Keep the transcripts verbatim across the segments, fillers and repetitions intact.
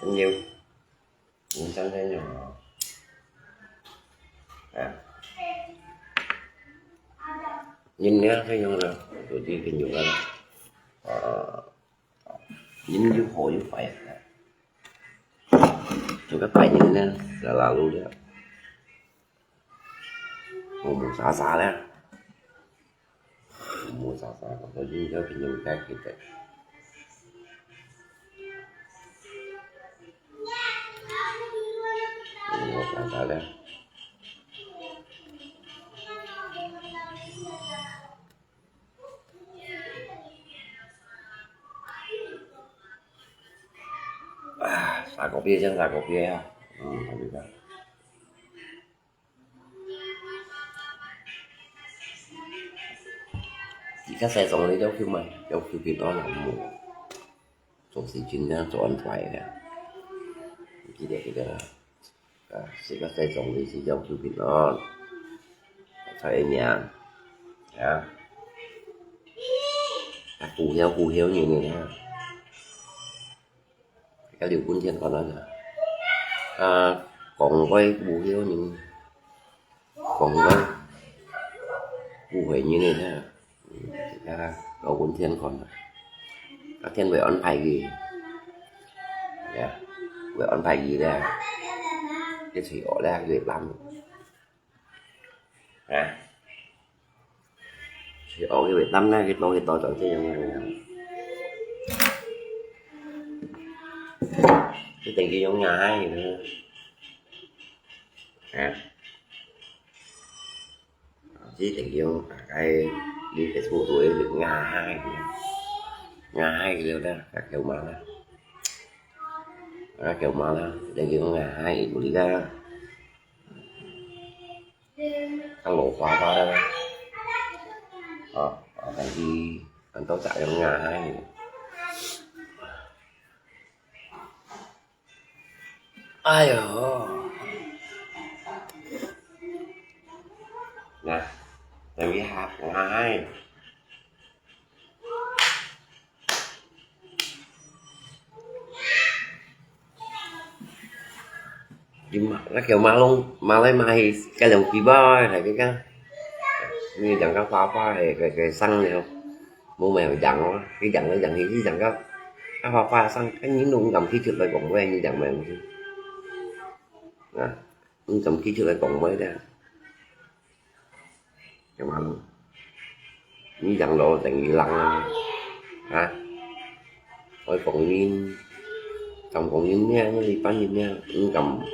Nhiều. Mình sẵn thấy nhiều. À. Nhìn nữa thấy nhiều rồi. Tụi đi kinh nhiều lắm. Ờ. Nhìn nhiều khổ nhiều phải. Tụi các phải nhìn nữa là là luôn đó. Ồ, một xá xá đó. Mua sá sá, có cái gì đó thì nhiều cái thì phải. Mua sá sá đó. À, xá có bia chứ, xá có bia à. Ừ, không biết đâu. Chỉ có xe sống đi đâu kêu mày, đâu kêu kịp đó là mua. Trong sự chiến đang cho ăn thoại nè. Chỉ để cái đó. Chỉ có xe sống đi chỉ đâu kêu kịp đó. Thôi em nhá. Hả? À, cù hiếu, cù hiếu nhiều người ha. Cái điều cuốn thiện còn nói là, à, còn quay cù hiếu nhiều. Còn quay cù hiếu nhiều người ha. Cái có cuốn thiện còn là. Các thiên về ăn phải gì? Dạ. Về ăn phải gì đây? Cái thủy ổ đây, về lắm. Hả? Thì ở cái Việt Nam này, cái to, cái to chọn cái giống này. Cái tiền kia giống nhà hai gì nữa. Hả? Chứ tiền kia giống cái đi Facebook tuổi được nhà hai. Nhà hai kìa đó, các kiểu mà đó. Các kiểu mà đó, tiền kia giống nhà hai của đi ra. Ăn lẩu khóa khóa đó. Ờ, ờ, tại vì anh tôi chạy trong nhà hai. Ai dồi. Nè, tại vì hạt của hai. Di ma-, nó kêu ma lông, ma lấy ma hi, cái lòng kỳ ba, hay cái cái. Như chẳng có pha pha, hay cái, cái xăng này không? Mua mèo dặn á, cái dặn nó dặn thì cái dặn có. Cái pha pha xăng, cái những nụ ngầm kỹ thuật lại còn với như dặn mèo chứ. Nè, những ngầm kỹ thuật lại còn với đó. Cái mà luôn. Ní dặn lô dặn gì lăng à. Hả? Ôi, còn nhìn. Trong còn nhìn nha, nó đi bán nhìn nha. Ứng cầm.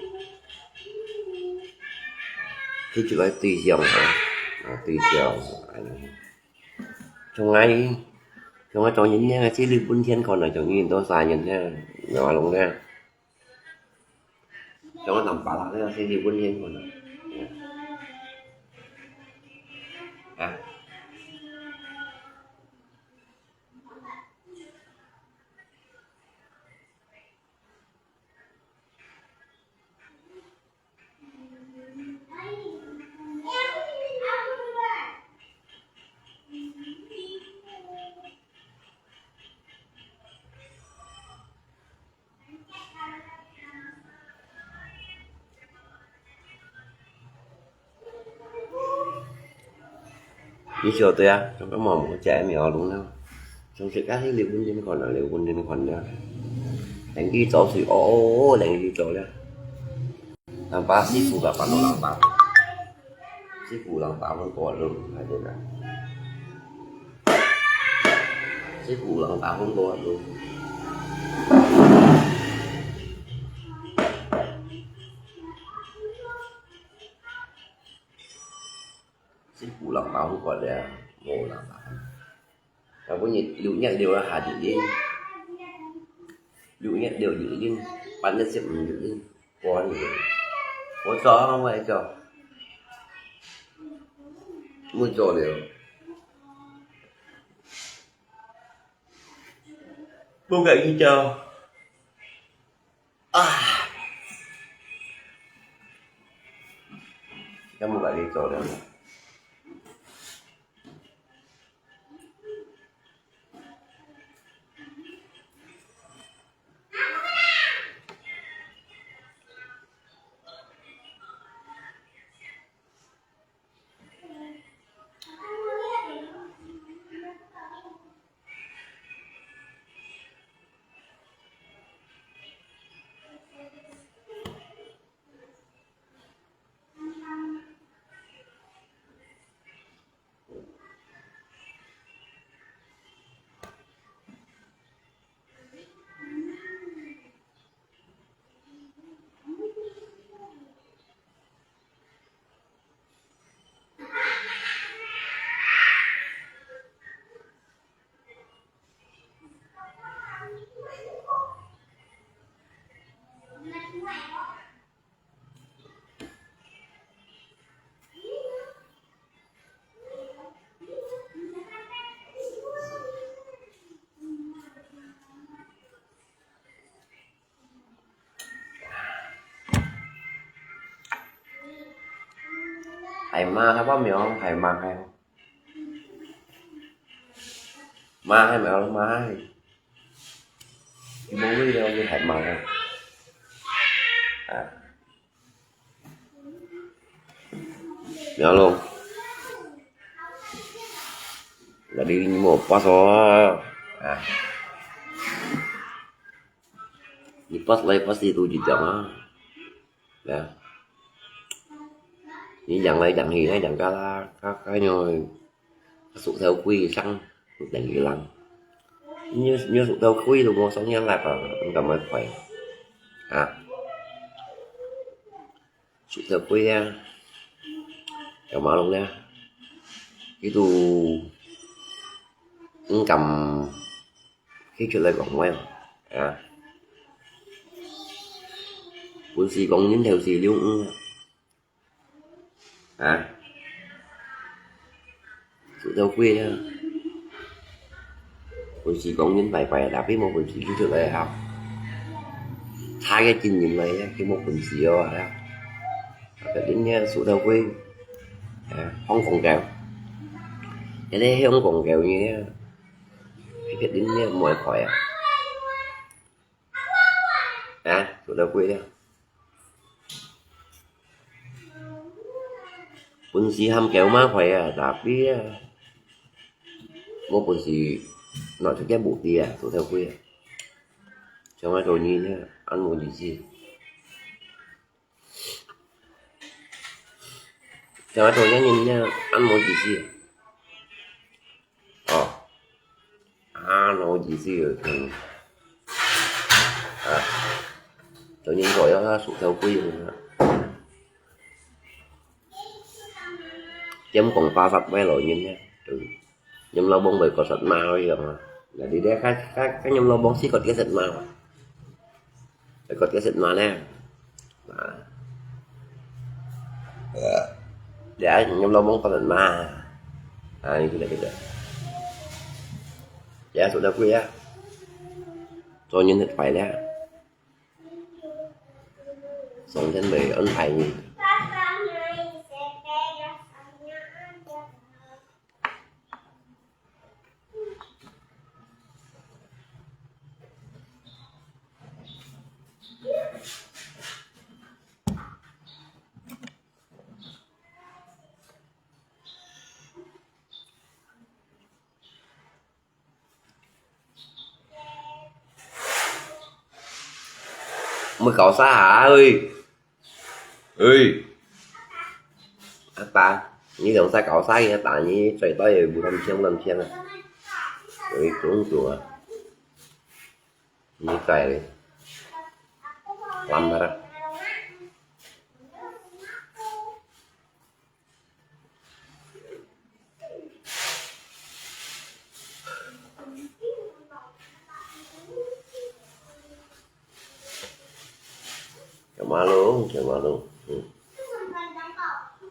Khi chịu lại tùy dòng hả? À, tùy dòng. À, trong ngay. Trong ngay trong nhìn nha, chứ đi buôn thiên còn ở trong nhìn tôi xa nhìn nha. Nó lông nha. Trong cái tầm pá là cái là sẽ đi buôn thiên còn ở. À. Ni sio tua, trong cái mỏ một chè mèo đúng không? Trong sự các thế liệu quân nhân còn là liệu quân nhân còn nữa. Đánh đi cháu thì ô ô ô, đánh đi cháu nữa. Làm ba sĩ phụ cả phản ứng làm ba. Sĩ phụ làm ba vẫn có luôn, hay thế nào? 這股人打風過來咯。這股人打風過來啊，無人打風。 Yang punya六月六啊，下雨天。六月六雨天，八月十五雨天，過年。我做，我來做。我做了。不可以做。啊。要不然你做了。係嘛，佢話名係嘛，係。嘛係嘛，嘛係。佢無味道，佢係嘛係。啊。Mèo luôn. Jadi ni mau pas ah. Ah. Ni pas lai pas itu jejak ah. Ya. Ni yang lai yang hi, yang kala, kaka nyo. Sụt theo quy sang, đừng lăng. Như, như sụt theo quy luôn, mua sống nhắn lại vào, không cần phải khỏe. À. Sụt theo quy á. Cảm ơn luôn nha. Cái tù, không cầm cái chuyện lại còn quay. À. Cuốn xì con nhín theo xì liêu. À. Sụt theo quy á. Cuốn xì con nhín phải phải đã biết một cuốn xì kỹ thuật lại học. Thái cái kinh nghiệm này á, cái một cuốn xì đó á. Cái đến nha, sụt theo quy. À, không còn kéo. Cái này không còn kéo như thế. Cái đến nha, mọi khỏi à. À, sụt theo quy đó. Cuốn xì ham kéo má phải à, đã biết. Một cuốn xì nói cho cái bụng đi à, sụt theo quy à. Cho nó rồi nhìn nha, ăn một gì gì. Cho nó thôi nhá, nhìn nha, ăn một gì gì. Ờ. À, nó gì gì rồi. À. Cho nhìn gọi nó sụt theo quy rồi đó. Chém còn pha sạch với lỗi nhìn nha. Ừ. Nhâm lo bông bởi có sạch mà rồi mà. Là đi đấy, các, các, các nhâm lo bông xí có tiết sạch mà. Phải có tiết sạch mà nè. Mà. Để nhâm lo bông có sạch mà. À, như thế này, như thế này. Dạ, số đa quê á. Cho nhân thật phải đấy. Sống trên đời ân phải nhỉ. 莫搞啥啊，喂！喂！阿爸，你兩儕搞啥个？阿爸，你嘴巴也不能骗，不能骗啊！有一種做啊，你改了，烂了啦。Kẹo mã luôn, kẹo mã luôn. Ừ.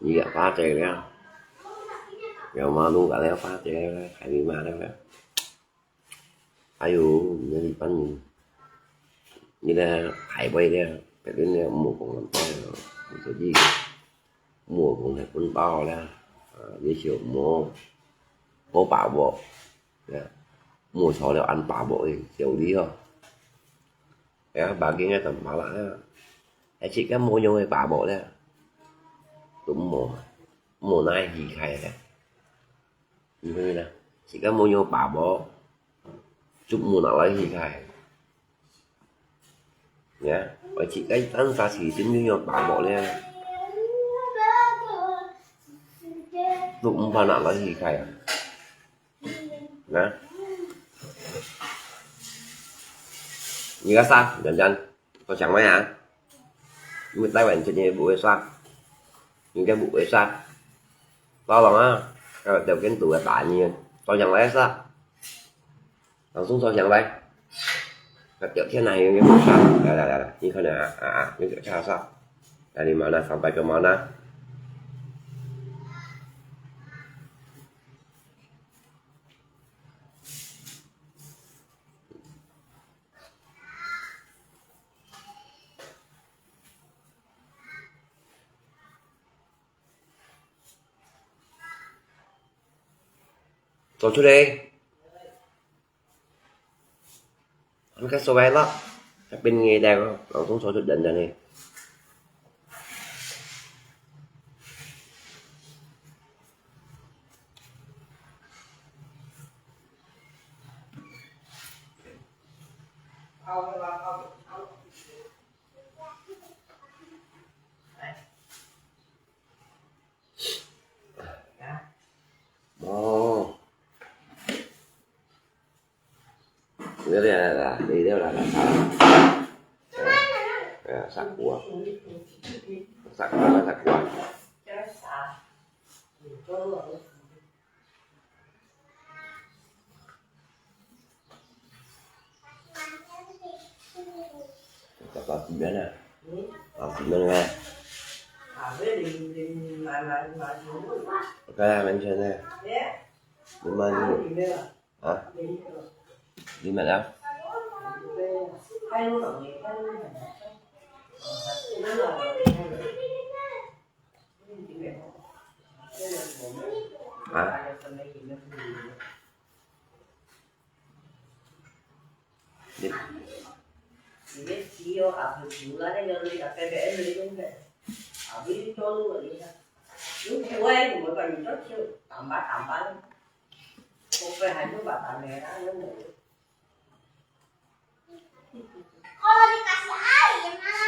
Như vậy phá trừ đó. Kẹo mã luôn cả leo phá trừ đó, khai đi mà đó. Ai dụ, như đi bắn như. Như là khai bơi đó, cái đến đây mua cũng làm bơi rồi. Cái gì? Mua cũng là bún bao đó. À, như kiểu mua, có bảo bộ. Đó. Mua số là ăn bảo bộ thì kiểu đi thôi. Ya, bagi nga tam pala ya. Ai, chỉ có mua nhau bảo bộ đấy. Đúng mua. Mua nai hì khai đấy. Như thế này. Chỉ có mua nhau bảo bộ. Chụp mua nó lấy hì khai. Ya, ai, chỉ có tan sa chỉ tính như nhau bảo bộ đấy. Đúng mua nó lấy hì khai. Nè. Nì cái sao, dần dần. Có chẳng mấy hả? Người Tây Ban Nha bụi sao? Những cái bụi sao? Tao lòng á. Cái đầu kiến tụi ta như. Tao chẳng lấy sao? Tao xuống tao chẳng lấy. Cái tiểu thiên này như sao? Đây, đây, đây, đây. Như thế này à, à, à, như kiểu sao sao? Dari mana sampai ke mana? Cho出來。Ăn cái số vậy đó. Cái bên nghe đây có, nó cũng số chút đỉnh này. Ồ. Đây là, là, đây là, là, là sao? À, sạc của. Sạc của, sạc của. Cakap apa nè? Apa nè? Cái này mình xem nè. Mình mang đi. Hả? Đi mà đó. Hả? Hả? Đi. Kalau dikasih air, malah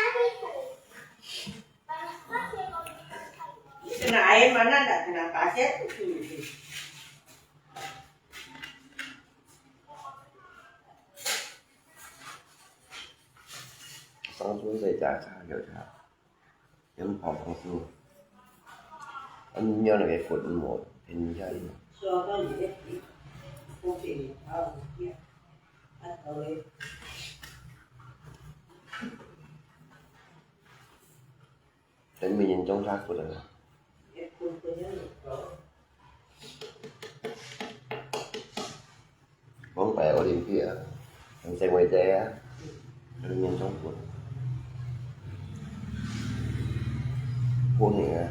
itu. Banyak pasir kalau dikasih air. Kena air mana ndak kena pasir tu. Song tu saya jaga, jaga. Yang pau pau tu. An nyo na ke food mo, pen ya ni. Pen mi yin jong sa food na. Không phải Olympic à? Anh xem ngoài xe á. Anh nhìn trong cuốn. Cuốn này à.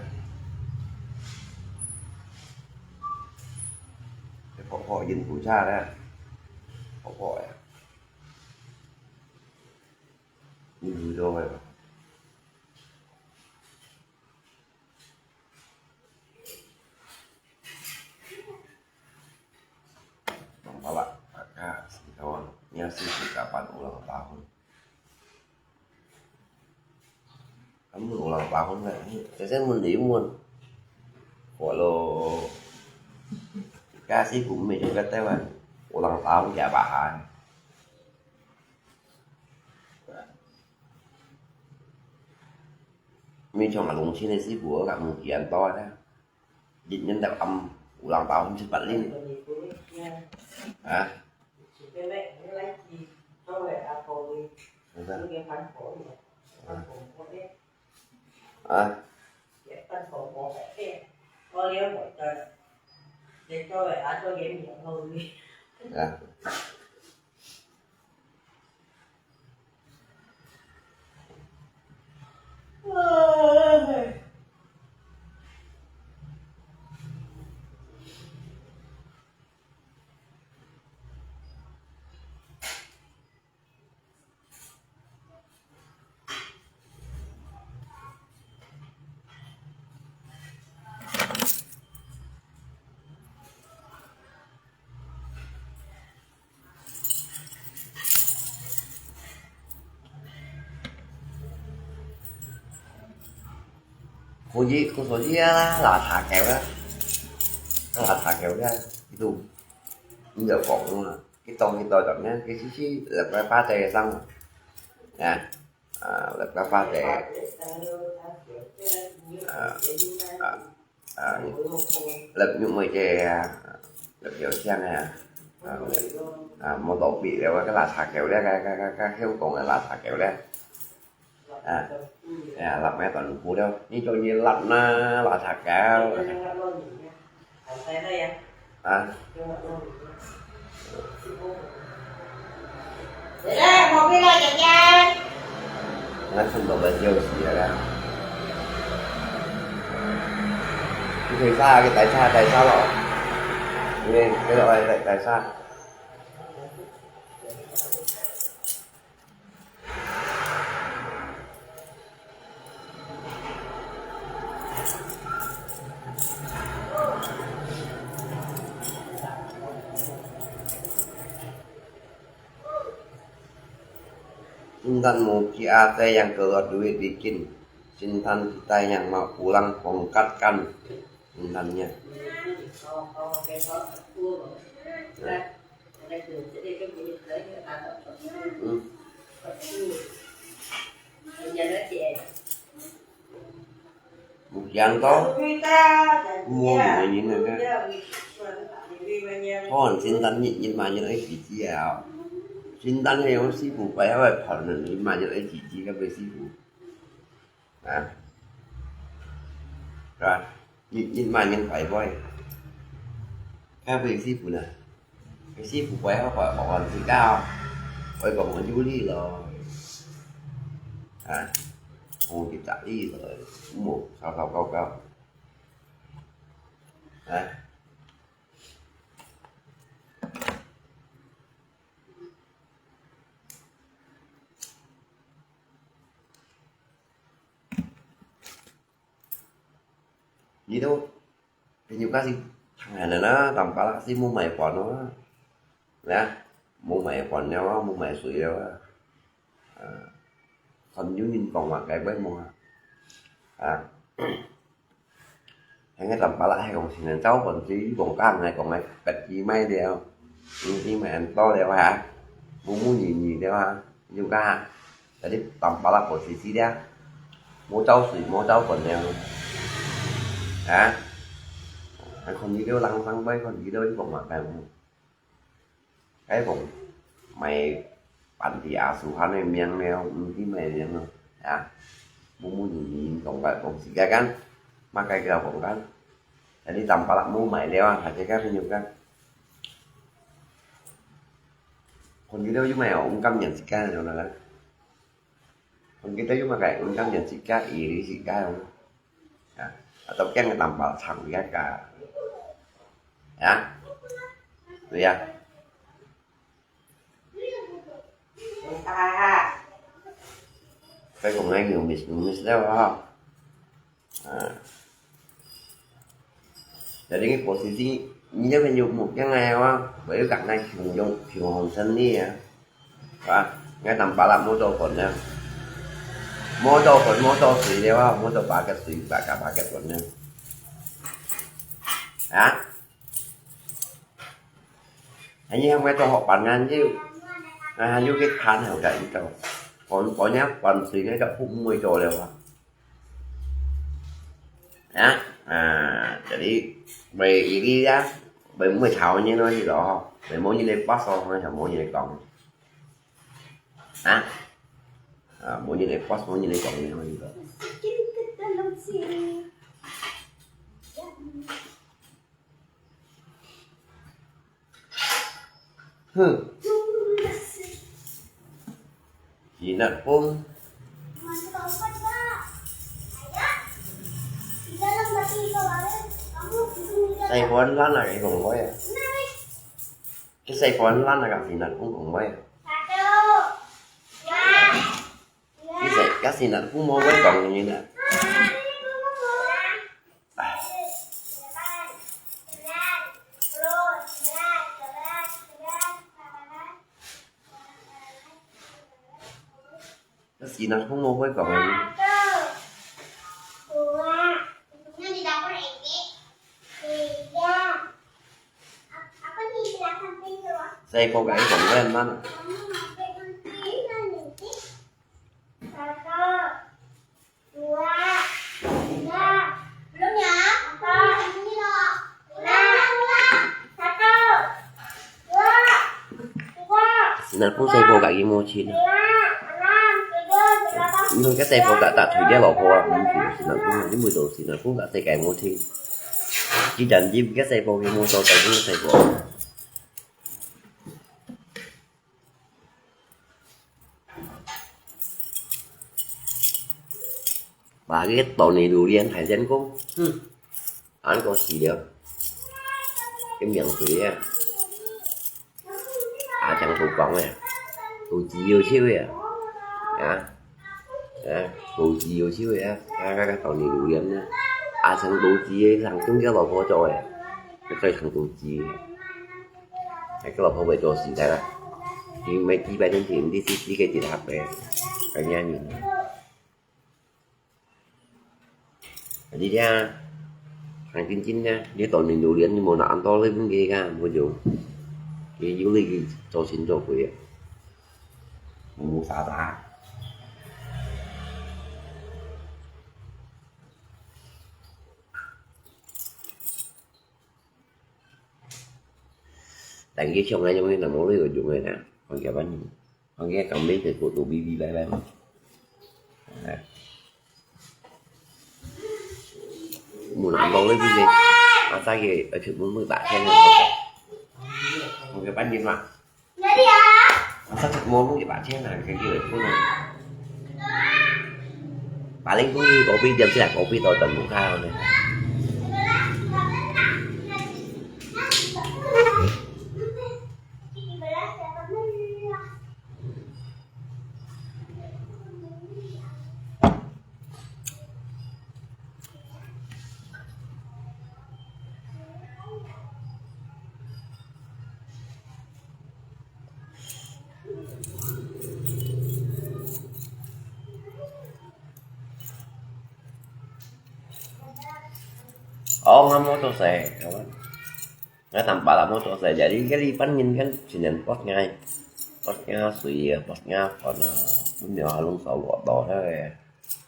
Cái họ, họ nhìn của cha đấy à. Họ, họ à. Nhìn video này mà. Bang Palak, maka singkawang, nya si kapan ulang tahun. Kamu ulang tahun nggak? Saya saya mun di mun. Walau kasih bumi juga Taiwan. ulang tahun ke bahan. Ini cuma lungsin ni sibu, kamu kian to ada. Jin jin tak am ulang tahun si Pat Lin. Ha? Apa? Ha? Ha? Ya. 可以，可以啊，拉茶狗啊，拉茶狗啊，itu，你就講啊，佢當佢代咁樣，佢只是來來巴仔个生活，啊，啊，來來巴仔，啊，啊。 啊，立肉妹姐啊，立有錢啊，啊，啊，無道理了，該拉茶狗了，該，該，該，該，香港个拉茶狗了。啊，哎呀，立咩斷褲了，你做嘢立啦，拉茶狗。啊？ 那看到个消息了啦。你可以啥？给带啥？带啥咯？你给，给我带，带啥？ Intan mo ki ate yang keluar duit bikin. Intan kita yang mau pulang pongkat kan. Intannya. Hmm. Mukyan to, mua mua yin na ka. Thon sintan ni yin ma yin ai ji ji a. Sintan he yong si bu pai ha pai phon ni ma yin ai ji ji ka pai si bu. Ha? Ka, yin yin ma yin pai pai. Ka pai si bu na. Pai si bu pai ha pai phon si ka. Pai phon yu li lo. Ha? Ong ki ta li lo. Mu, sao sao kau kau. Ha? Ni tu, penyuka si tangan na, tampalak si mu mai pon na. Ya, mu mai pon ya, mu mai sui ya. Ah, kon yu nin kong ma kai bai mu. Ah. Hai ngai tampalak hai kong sinan chau kon si kong kang ngai kong ngai pet ki mai liao. Ni si mai an to liao ha. Mu mu ni ni liao ha. Yu ka. Jadi tampalak kon si si liao. Mu chau sui, mu chau kon liao. Ha? Hai kon ni liao lang sang bai kon ni liao kong ma kai mu. Cái vòng mày bắn thì à su hán này miếng nèo, ừ, cái mày miếng nèo. Ya. Mu mu ni ni kong kai kong si kai kan. Ma kai kau kong kan. Jadi tampalak mu mai liao, ha, kai kai penyuka. Kon ni liao yu mai ong kam nyan si kai nèo na kan. Kon kita yu ma kai, ong kam nyan si kai, iri si kai ong. Ya. Atau kiang tampal chang ya ka. Ya. Tu ya. Kai kong ngai ngiu mis, ngiu mis liao ha. Ha. Jadi ngi posisi, ngi ya men yu mu kiang ngai wa, bai yu kak ngai hiung yong, hiung hong sen ni ya. Wa, ngai tampalak mu to kon ya. Mu to kon, mu to sui liao wa, mu to paket sui, paket, paket kon ya. Ha? 恁樣還做學班，恁樣，啊，又去看好个一个，講講人家關水个个不會做了啊。啊，啊，jadi，每一个呀，每每吵人咯，是咯，每某人个不爽，就某人个講。啊，啊，某人个不爽，某人个講，是咯。 Huh. Sinat pun. Sai pun lan lah, cái vòng quay à. Cái sai pun lan lah, cái sinat pun vòng quay à. Cái sai, cái sinat pun mau quay vòng như thế nào. Cái gì nó không mua với cậu này. Sai cô gái còn lên lắm. Sinat pun sai cô gái mua chín. Người cái sai cô gái ta thử cái lọ cô à, không thử sinat pun, nhưng mà đồ sinat pun gái sai cái mua chín. Chỉ dành chỉ cái sai cô gái mua sau sai cũng sai cô. Bà cái tàu này đủ điên Thái Lan cô. Anh có gì đâu. Cái miệng thủy à. À, chẳng tụ cộng à. Tụ chỉ yêu chiêu à. À. À, tụ chỉ yêu chiêu à. Cái, cái, cái tàu này đủ điên nha. À, chẳng tụ chỉ, thằng chúng cái lò vô cho à. Cái, cái thằng tụ chỉ. Cái, cái lò vô về cho gì đấy à. Thì mấy tí bài đến thì đi, đi, đi cái gì hạt về. Cái nhà nhìn. Đi ra. Hàng chín chín nha. Đi tàu này đủ điên nhưng mà nó ăn to lên cái ga, mua dùng. Cái du lịch cho xin cho quỷ. Mua xả xả. Tại cái trong này trong này là món này của chúng này nè. Còn cái bánh, còn cái cắm mấy cái của tủ bi bi bye bye mà. Đấy. Mua nắm bông lấy cái gì? À, sao vậy? Ở chợ mua mua bả thêm này. Còn cái bánh gì mà? Mà sao chặt mua mua cái bả thêm này, cái gì ở khu này? Bà Linh cũng đi có bi, điểm sẽ là có bi tàu tận cũng khai rồi này. Ồ, ngamuk to se, kawan. Ngai tampa lah motor saya jadi kali pan ngin kan sinian pot ngai. Pot nga sui ya, pot nga pot na. Punya halung sau lo to ha.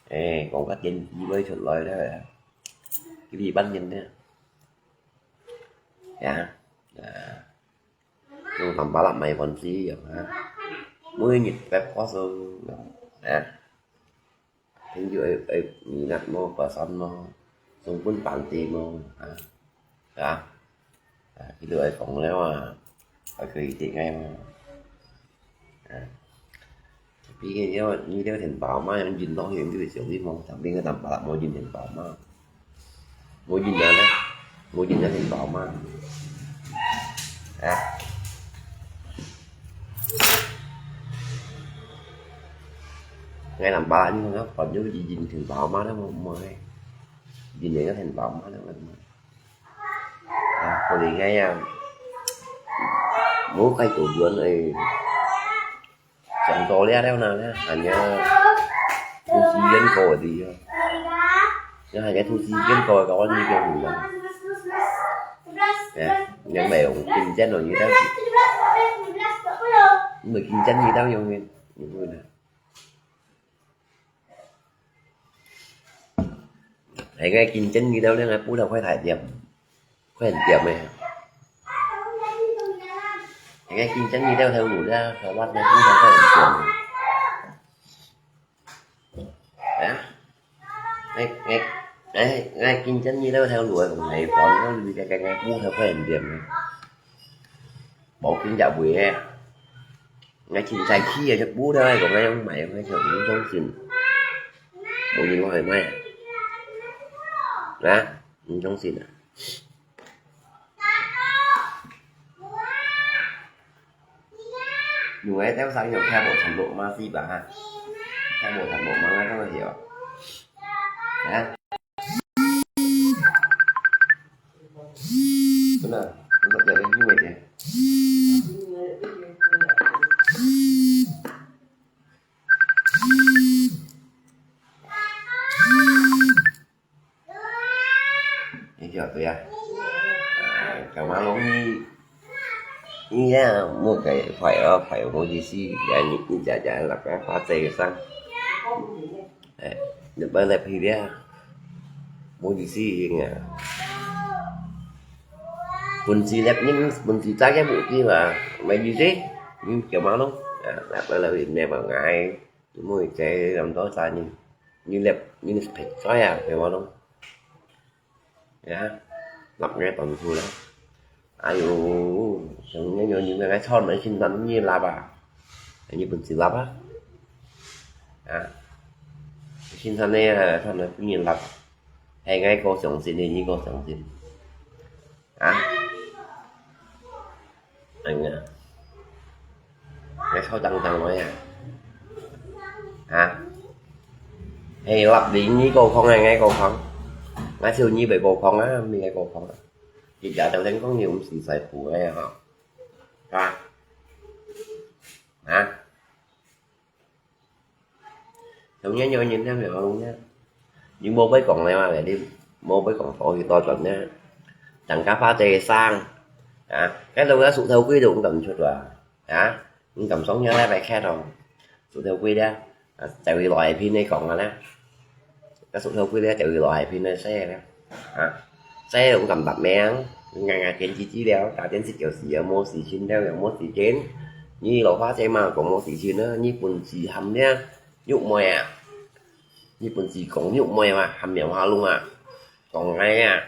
Eh, kong kat yen ki bai chut lai ha. Kali pan ngin ne. Ya. Nah. Nung tampa lah mai kon si ya ha. Mui ngit pep ko su. Ya. Ken yu ei, ei, minat mo, pasan mo, sung pun panti mo, ha. Ha. Ha, ki lu ei kong leo, ha. Ei koi ti ngai mo. Ha. Tapi kan yo, ni leo thian pao ma, yang jin lo yang jui siu li mo, tapi ngai tam pa la mo jin thian pao ma. Mo jin na le, mo jin na thian pao ma. Ha. Ngai lam ba ni na, kon yu ji jin thian pao ma na mo mo ngai. Jin ne thian pao ma na mo. Ha, ko li ngai ya. Mo kai to yuan ei. Chang to lia leo na le, hanya thu si yuan ko di yo. Ya, hanya thu si yuan ko ka wan ni ko ni. Ya, yang mai ong tin jen lo ni da. 你會競爭你兜樣个，你會啦。係𠊎競爭你兜兩个布頭快大店，快點店个。係𠊎競爭你兜頭路啦，頭發个布頭快點店个。 啊？𠊎𠊎𠊎𠊎競爭你兜頭路啊，同你講，𠊎你个个个布頭快點店啊，無競爭會个。𠊎競爭佢啊，隻布頭啊，講𠊎樣賣，𠊎就毋相信，無人愛買啊。啊？毋相信啊？ 用个兜生用，聽無聽無嘛，是吧？哈，聽無聽無嘛，𠊎都會曉。啊？真的，你說這個因為點？你曉得啊？啊，幹嘛容易？你呀，莫个快哦，快無意思，呀，你你家家那个花仔上，哎，你不要来批评啊，无意思啊。本事咧，你本事咋个目的嘛，没意思，你干嘛咯？啊，那不要来没办法，哎。 你妹仔，恁多儕人，你粒，你食肥菜啊，對無咯？呀，立个當初啦。哎喲，像你樣人个菜，你先生你立啊，你本事立啊？啊，先生你啊，菜你本事立，係𠊎个相信，你个相信。 啊？哎呀，𠊎臭當當來啊！啊？係，立你，你高空啊，𠊎高空。𠊎笑你袂高空啊，你个高空啊。其實頭先講你毋使在乎个吼。啊？啊？ 像你樣人咧，有講咧，你無會講咧嘛，你無會講道理多轉咧，人家花仔生，啊，該度个石頭鬼都毋敢出啊，啊，毋敢上樣咧，白客哦，石頭鬼咧，啊，就會來片你講个咧，該石頭鬼咧就會來片你寫咧。 啊，細人敢白命，人家電視機了，打電視就是有無時間了，有無時間。你老花姐嘛，講無時間啊，你本事含了，玉妹啊，你本事講玉妹嘛，含棉花龍啊，講哎呀，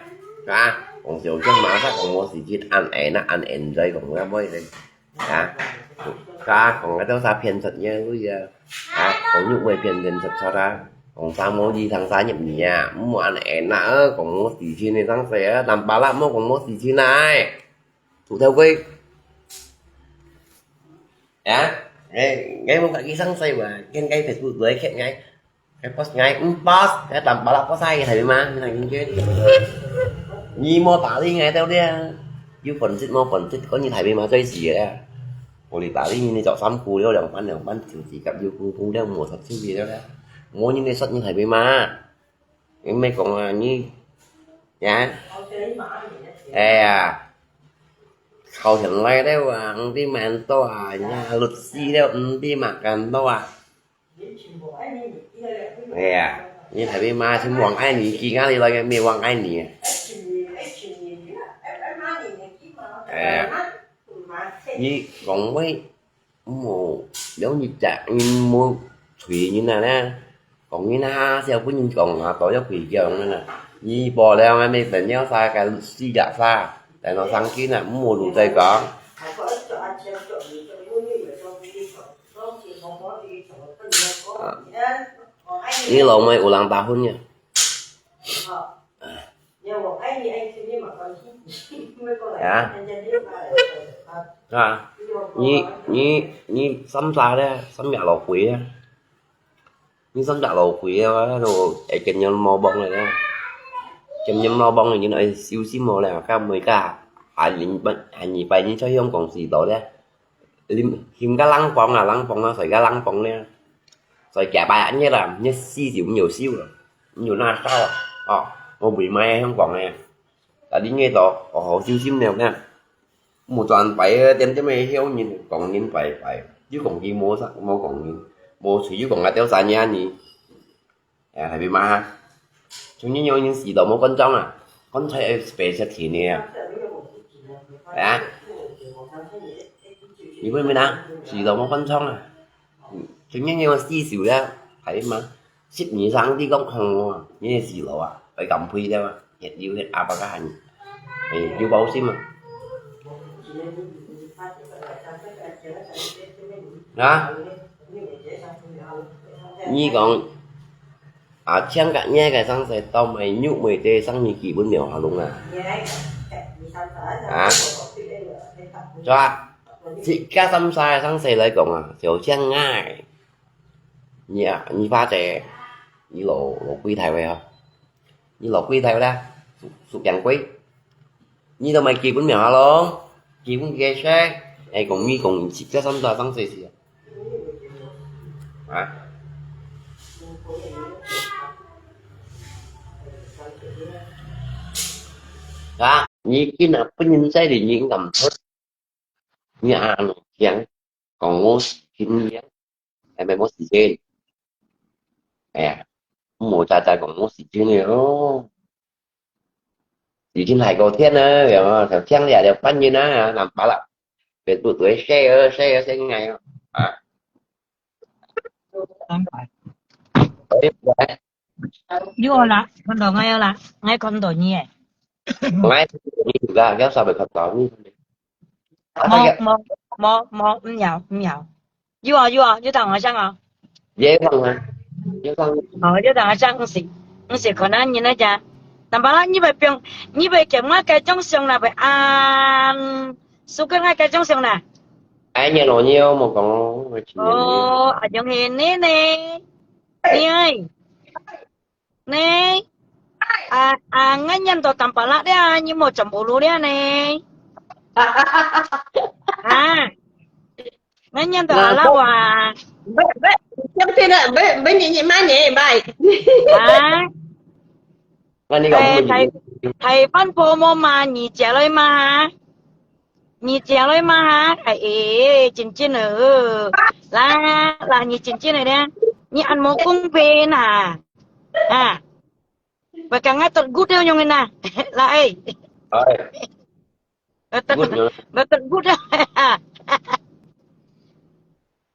啊，講小將嘛，講無時間，安安啊，安安在講个妹咧。 啊，啊，講个都係騙實个，對啊。啊，講玉妹騙騙實實啊，講三毛二，聽三入耳啊，毋好恁樣啊，講無事情个東西啊，南巴拉莫講無事情啊，哎，石頭鬼。啊，哎，哎，莫講佢上世話，見該Facebook來看𠊎。 該post𠊎毋post，該當巴拉post啊，你大尾媽，你大眼睛。你莫搭理𠊎兜咧，有本事無本事，講你大尾媽最死个。無你搭理你，你著衫褲了，涼拌涼拌，就自家有褲褲了，無著手機了咧。無人會說你大尾媽，你莫講啊，你，呀，哎呀，靠前來了啊，毋知蠻多啊，人家律師了，毋知蠻多啊。 哎呀，你大尾媽係王愛你，佢哪裡來个咩王愛你啊？哎呀，你講話毋好了你隻人毋好推人啊啦，講人啊，小本人講啊，都要回講个啦。你無了啊，你等了啥个死了啥，等到生氣啊，毋好再講。 啊，你老妹有人打昏呀？啊？啊，你你你三儕咧，三隻老鬼啊？你三隻老鬼啊，都會經驗老幫个咧，經驗老幫个人愛小心哦咧，該每家下年不下二拜你在香港時代咧。 你，你个冷房啊，冷房啊，睡个冷房咧，睡幾百日啦，你死就毋有燒啦，毋有那燒啊，哦，我會買香港个，但你呢都好好小心了呢，莫專擺个點點个囂人，講人擺擺，又講佢無啥，無講佢，無吹又講啊，吊啥人啊你？哎，係咪嘛？從前有人死到無擐葬啊，棺材愛白色田个啊。哎呀，你問問啊，死到無擐葬啊？從前有人死手了，係嘛？十年生你講看我啊，你係死佬啊，愛減肥了啊，血流血壓啊个還，哎，有包心啊。啊？你講，啊，請个，你个上司到買肉買个生意基本了下弄啊？啊？是吧？自家三儕个上司來講啊，就像𠊎，你啊，你發姐，你老，老櫃台位啊，你老櫃台位啦，屬，屬羊櫃。 你都買基本名下咯，基本个事，哎，講你講自家三儕上司啊？啊？啊？你今日本人在這，你敢出？你啊，講我是今日，哎，沒，我時間。哎呀，莫再再講我時間了咯。 已經係過天了，有無？就天了，就半夜啊，nampak啦。Facebook都會share，share，share𠊎哦。啊。哎，喂。有哦啦，看到𠊎有啦，𠊎看到你誒。𠊎，你个，你上面看到你。啊，無，無，無，無，毋要，毋要。 有啊，有啊，有同學上啊。也放啊，也放。哦，有同學上，毋係，毋係，可能人家講，nampak啦，你會變，你會叫𠊎該種相啦，會啊，suka𠊎該種相啦。哎，你老娘莫講哦，我今年哦，啊，用係你呢，你哎。 呢？啊，啊，𠊎認到Tampalak了，你莫全部路了呢？啊，𠊎認到阿拉哇。Baik, baik. Siapa nak? Baik, baik, ni, ni, mana, baik. À. Mana kau? Thai, Thai Phan Pho mo ma, 你姐來嘛？ 你姐來嘛哈？哎，哎，真真哦。啦，啦，你真真的呢？你恁無公平啊？啊，我剛剛都gut了用的呢。啦，哎。哎。我都，我都gut了。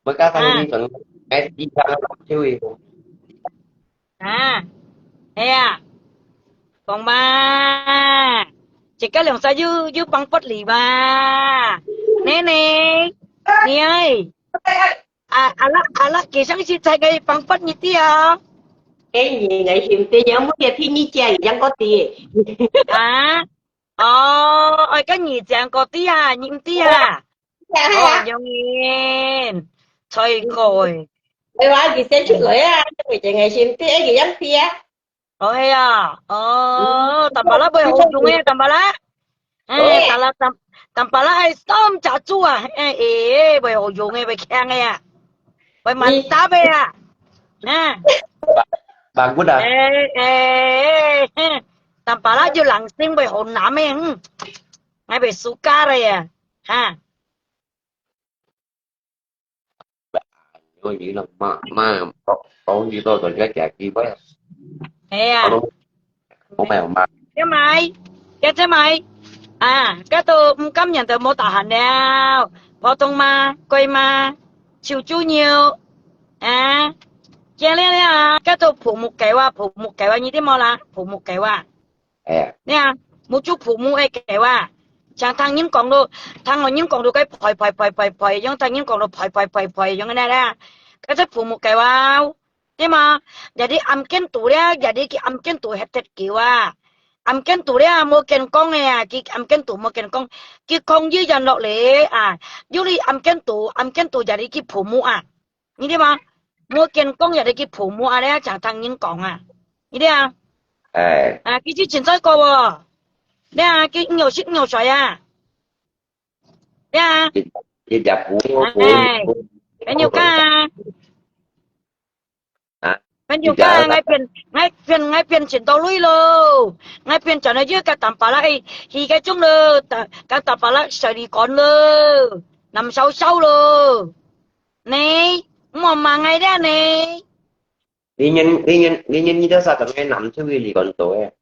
Baka tang ni tang, eh, di ka na pa siya eh. À, thế à? Còn mà, chỉ có lòng sao dư, dư bằng bớt lì mà. Nè nè, nè ơi. À, à lắc, à lắc, kì sáng chỉ thay cái bằng bớt như thế à? Cái gì ngày hiểm thế nhớ muốn kia phi như chè, yang có tiền. À, ồ, ôi, cái nhị chàng có tí à, nhị tí à? Dạ, hay à? Ôi, dòng yên. Trời ơi. Ôi, bà gì sẽ chịu lỗi à, tôi chỉ ngày hiểm thế, cái gì yang phi à? Ôi, hay à? Ồ, Tampalak bơi hồ dùng ấy, Tampalak. Ê, Tampalak, Tam-, Tampalak ai tôm chả chua. Ê, ê, ê, bơi hồ dùng ấy, bơi khen ấy à. Bơi mặn táp ấy à. Ha. Bà, bà good à? Ê, ê, ê, ê. Tampalak dư lăng xinh bơi hồ Nam ấy. Ngay bơi suka ấy à. Ha. Ôi, gì đâu mà, mà, có, có gì đâu, rồi cái chả kỳ quá. Ê à. Không, không phải mà. Cái mày, cái thế mày. À, cái tôi không cảm nhận được mô tả hẳn đeo. Phổ thông mà, quay mà, chịu chú nhiều. À, kia lẽ lẽ à, cái tôi phủ một cái wa, phủ một cái wa, như thế mà là, phủ một cái wa. Ê. Nè, một chút phủ một cái wa. Chẳng thằng nhím còn đồ, thằng ngồi nhím còn đồ cái phòi, phòi, phòi, phòi, phòi, giống thằng nhím còn đồ phòi, phòi, phòi, phòi, giống cái này nè. Cái thế phủ một cái wa. Thế mà, jadi âm kiên tủ đấy, jadi cái âm kiên tủ hết thật kiểu à. Âm kiên tủ đấy à, mua kiên công này à, cái âm kiên tủ mua kiên công. Cái công dưới dần lọ lệ à. Dưới đi âm kiên tủ, âm kiên tủ jadi cái phủ một à. 你知嘛？無見講也得去父母啊，你啊，常聽人講啊，你知啊？哎。啊，佢就清楚過哦。你啊，佢有食有睡啊。你啊。佢，佢食苦，苦，哎，苦。朋友講啊。啊？朋友講啊，佢食，𠊎變，𠊎變，𠊎變錢到鐳咯。𠊎變轉來就甲淡薄啦，哎，去个鐘咯，甲，甲淡薄啦，水里趕咯，南燒燒咯。呢，毋好罵𠊎了呢。你人，你人，你人，你都啥个南出去旅馆做个？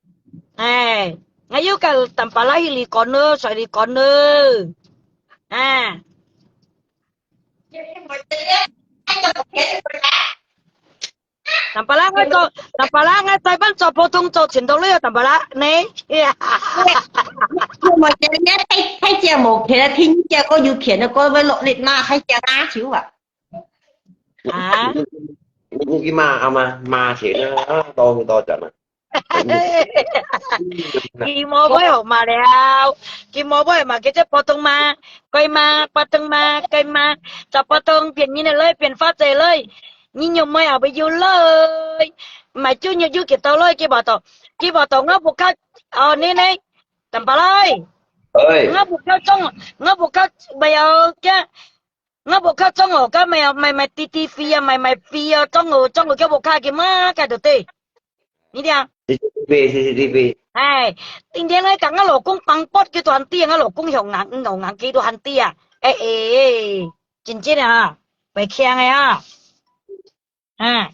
哎，𠊎又跟Tampalak去旅馆了，睡旅馆了。啊。Tampalak𠊎做，Tampalak𠊎在班做普通做全部都有Tampalak呢。我们这里太太讲无钱了，听讲讲有钱的，讲要落力嘛，还讲哪球啊？ 啊？你，你，你罵啊嘛，罵錢啊，啊，多好多錢啊。佢無會好罵了，佢無會罵，佢就普通罵，該罵，普通罵，該罵，就普通變人了來，變花姐來，你肉妹也會有來，買酒肉有幾多來，佢無到，佢無到，我不靠，哦，你呢，等下來，哎，我不靠中，我不靠，不要這。 我無靠中學，該買買買T T V啊，買買飛啊，中學中學叫無靠去嘛，該就對。你聽？C C T V，C C T V。哎，今天來講，我老公放pot，佢都還知啊，我老公向硬，向硬，佢都還知啊。哎哎，真正啊，袂輕个啊。嗯。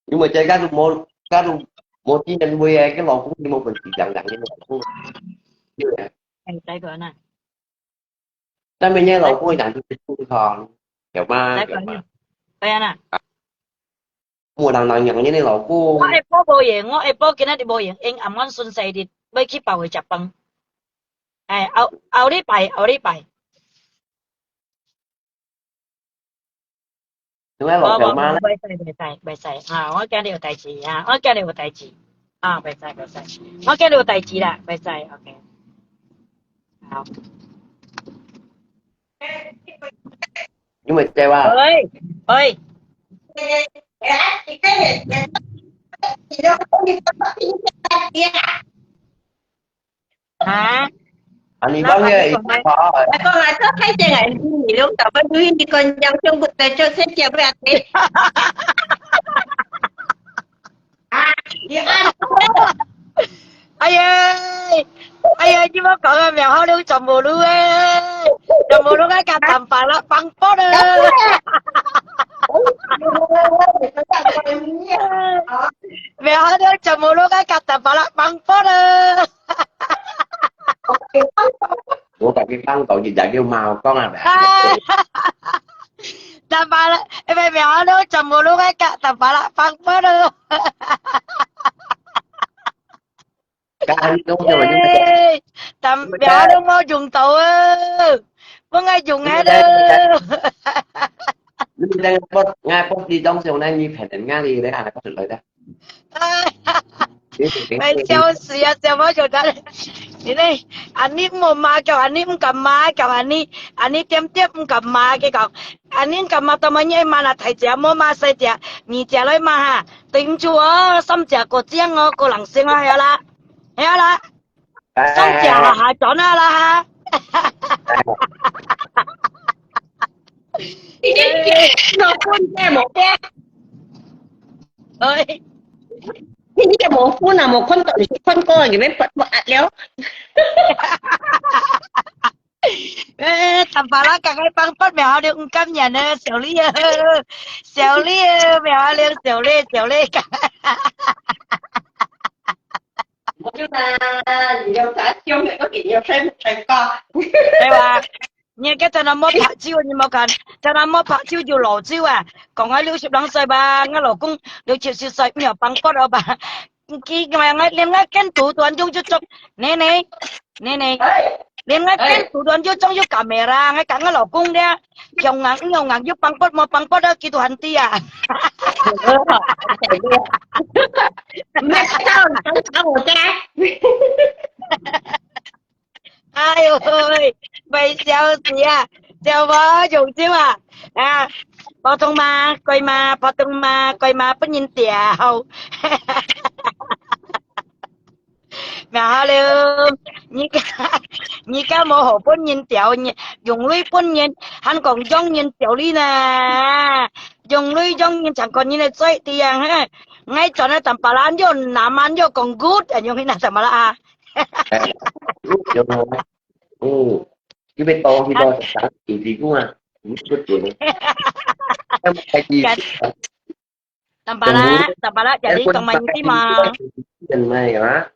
因為這个都無，个都無經驗，會个，个老公你無本事，養養个老公。對啊。哎，再講啊。 但每年老公个人都是健康，有吗？有吗？对啊啦。我人人养你的老公。我下晡无闲，我下晡今仔日无闲，因暗晚顺势日要去包个食饭。哎，后，后礼拜，后礼拜。 你愛老表嗎？無，無，無，袂使，袂使，袂使啊！我驚你有代誌啊！我驚你有代誌啊！袂使，袂使，我驚你有代誌啦，袂使，OK。好。你會知哇？喂，喂。 啊？啊，你講个，你講个。我講啊，做太監啊，你攏搞不出去，你講人生不得救，先接不了的。啊，你啊。哎呀，哎呀，你莫講啊，苗好了，全部攏哎，全部攏愛甲淡薄啦，放波了。苗好了，全部攏愛甲淡薄啦，放波了。 我甲佢放到一日要罵我講啊，淡薄啦，哎，袂，袂，我都全部都愛甲淡薄啦，放波了。甲你講什麼？淡薄都無用到啊，我愛用啊都。你等我，我不知當時候呢，你騙人家的，你還不出來的。 哎，笑死啊！笑到佢，因為恁呢毋好罵，叫恁呢毋敢罵，叫恁呢，恁呢點點毋敢罵，佢講，恁呢毋敢罵，到尾你罵啊，大隻無罵細隻，二隻來罵哈，對毋住哦，三隻過獎哦，過人性哦，係啦，係啦。 上架了哈，轉了啦哈。你个老公在無个？哎，你个無分啊，無看到，你看到，你们不不了。 哎，淡薄啦，赶快放八秒，好了，毋甘願呢，小麗啊，小麗啊，秒好了，小麗，小麗。我就拿，你要啥，用那个给你要吹吹高。對吧？你个真的莫拍手，你莫看，真的莫拍手就老酒啊。講啊，六十零歲吧，我老公六七十歲，沒有放過了吧？ 佢，𠊎，𠊎，連𠊎跟肚都還用就做，呢呢，呢呢，連𠊎跟肚都還用就做，有camera，𠊎講𠊎老公咧，用硬，用硬，有放pot無放pot啊，佢都還知啊。毋係，佢到，佢到我家。 哎喲喂，會笑死啊！笑無用手啊！啊，普通話，該話，普通話，該話分人掉。無好了，你家，你家無好分人掉，你用鐳分人，還講用人掉你呢，用鐳用人，常看人个嘴這樣，嘿，𠊎轉來淡薄啦，又南蠻又講good，用你那什麼了啊？ 哎，有啊，嗯，你要多去多少，你你讲啊，你不准。那么还是，Kan, tampalak, tampalak jadi tong mai niti ma. 人嘛，有啊。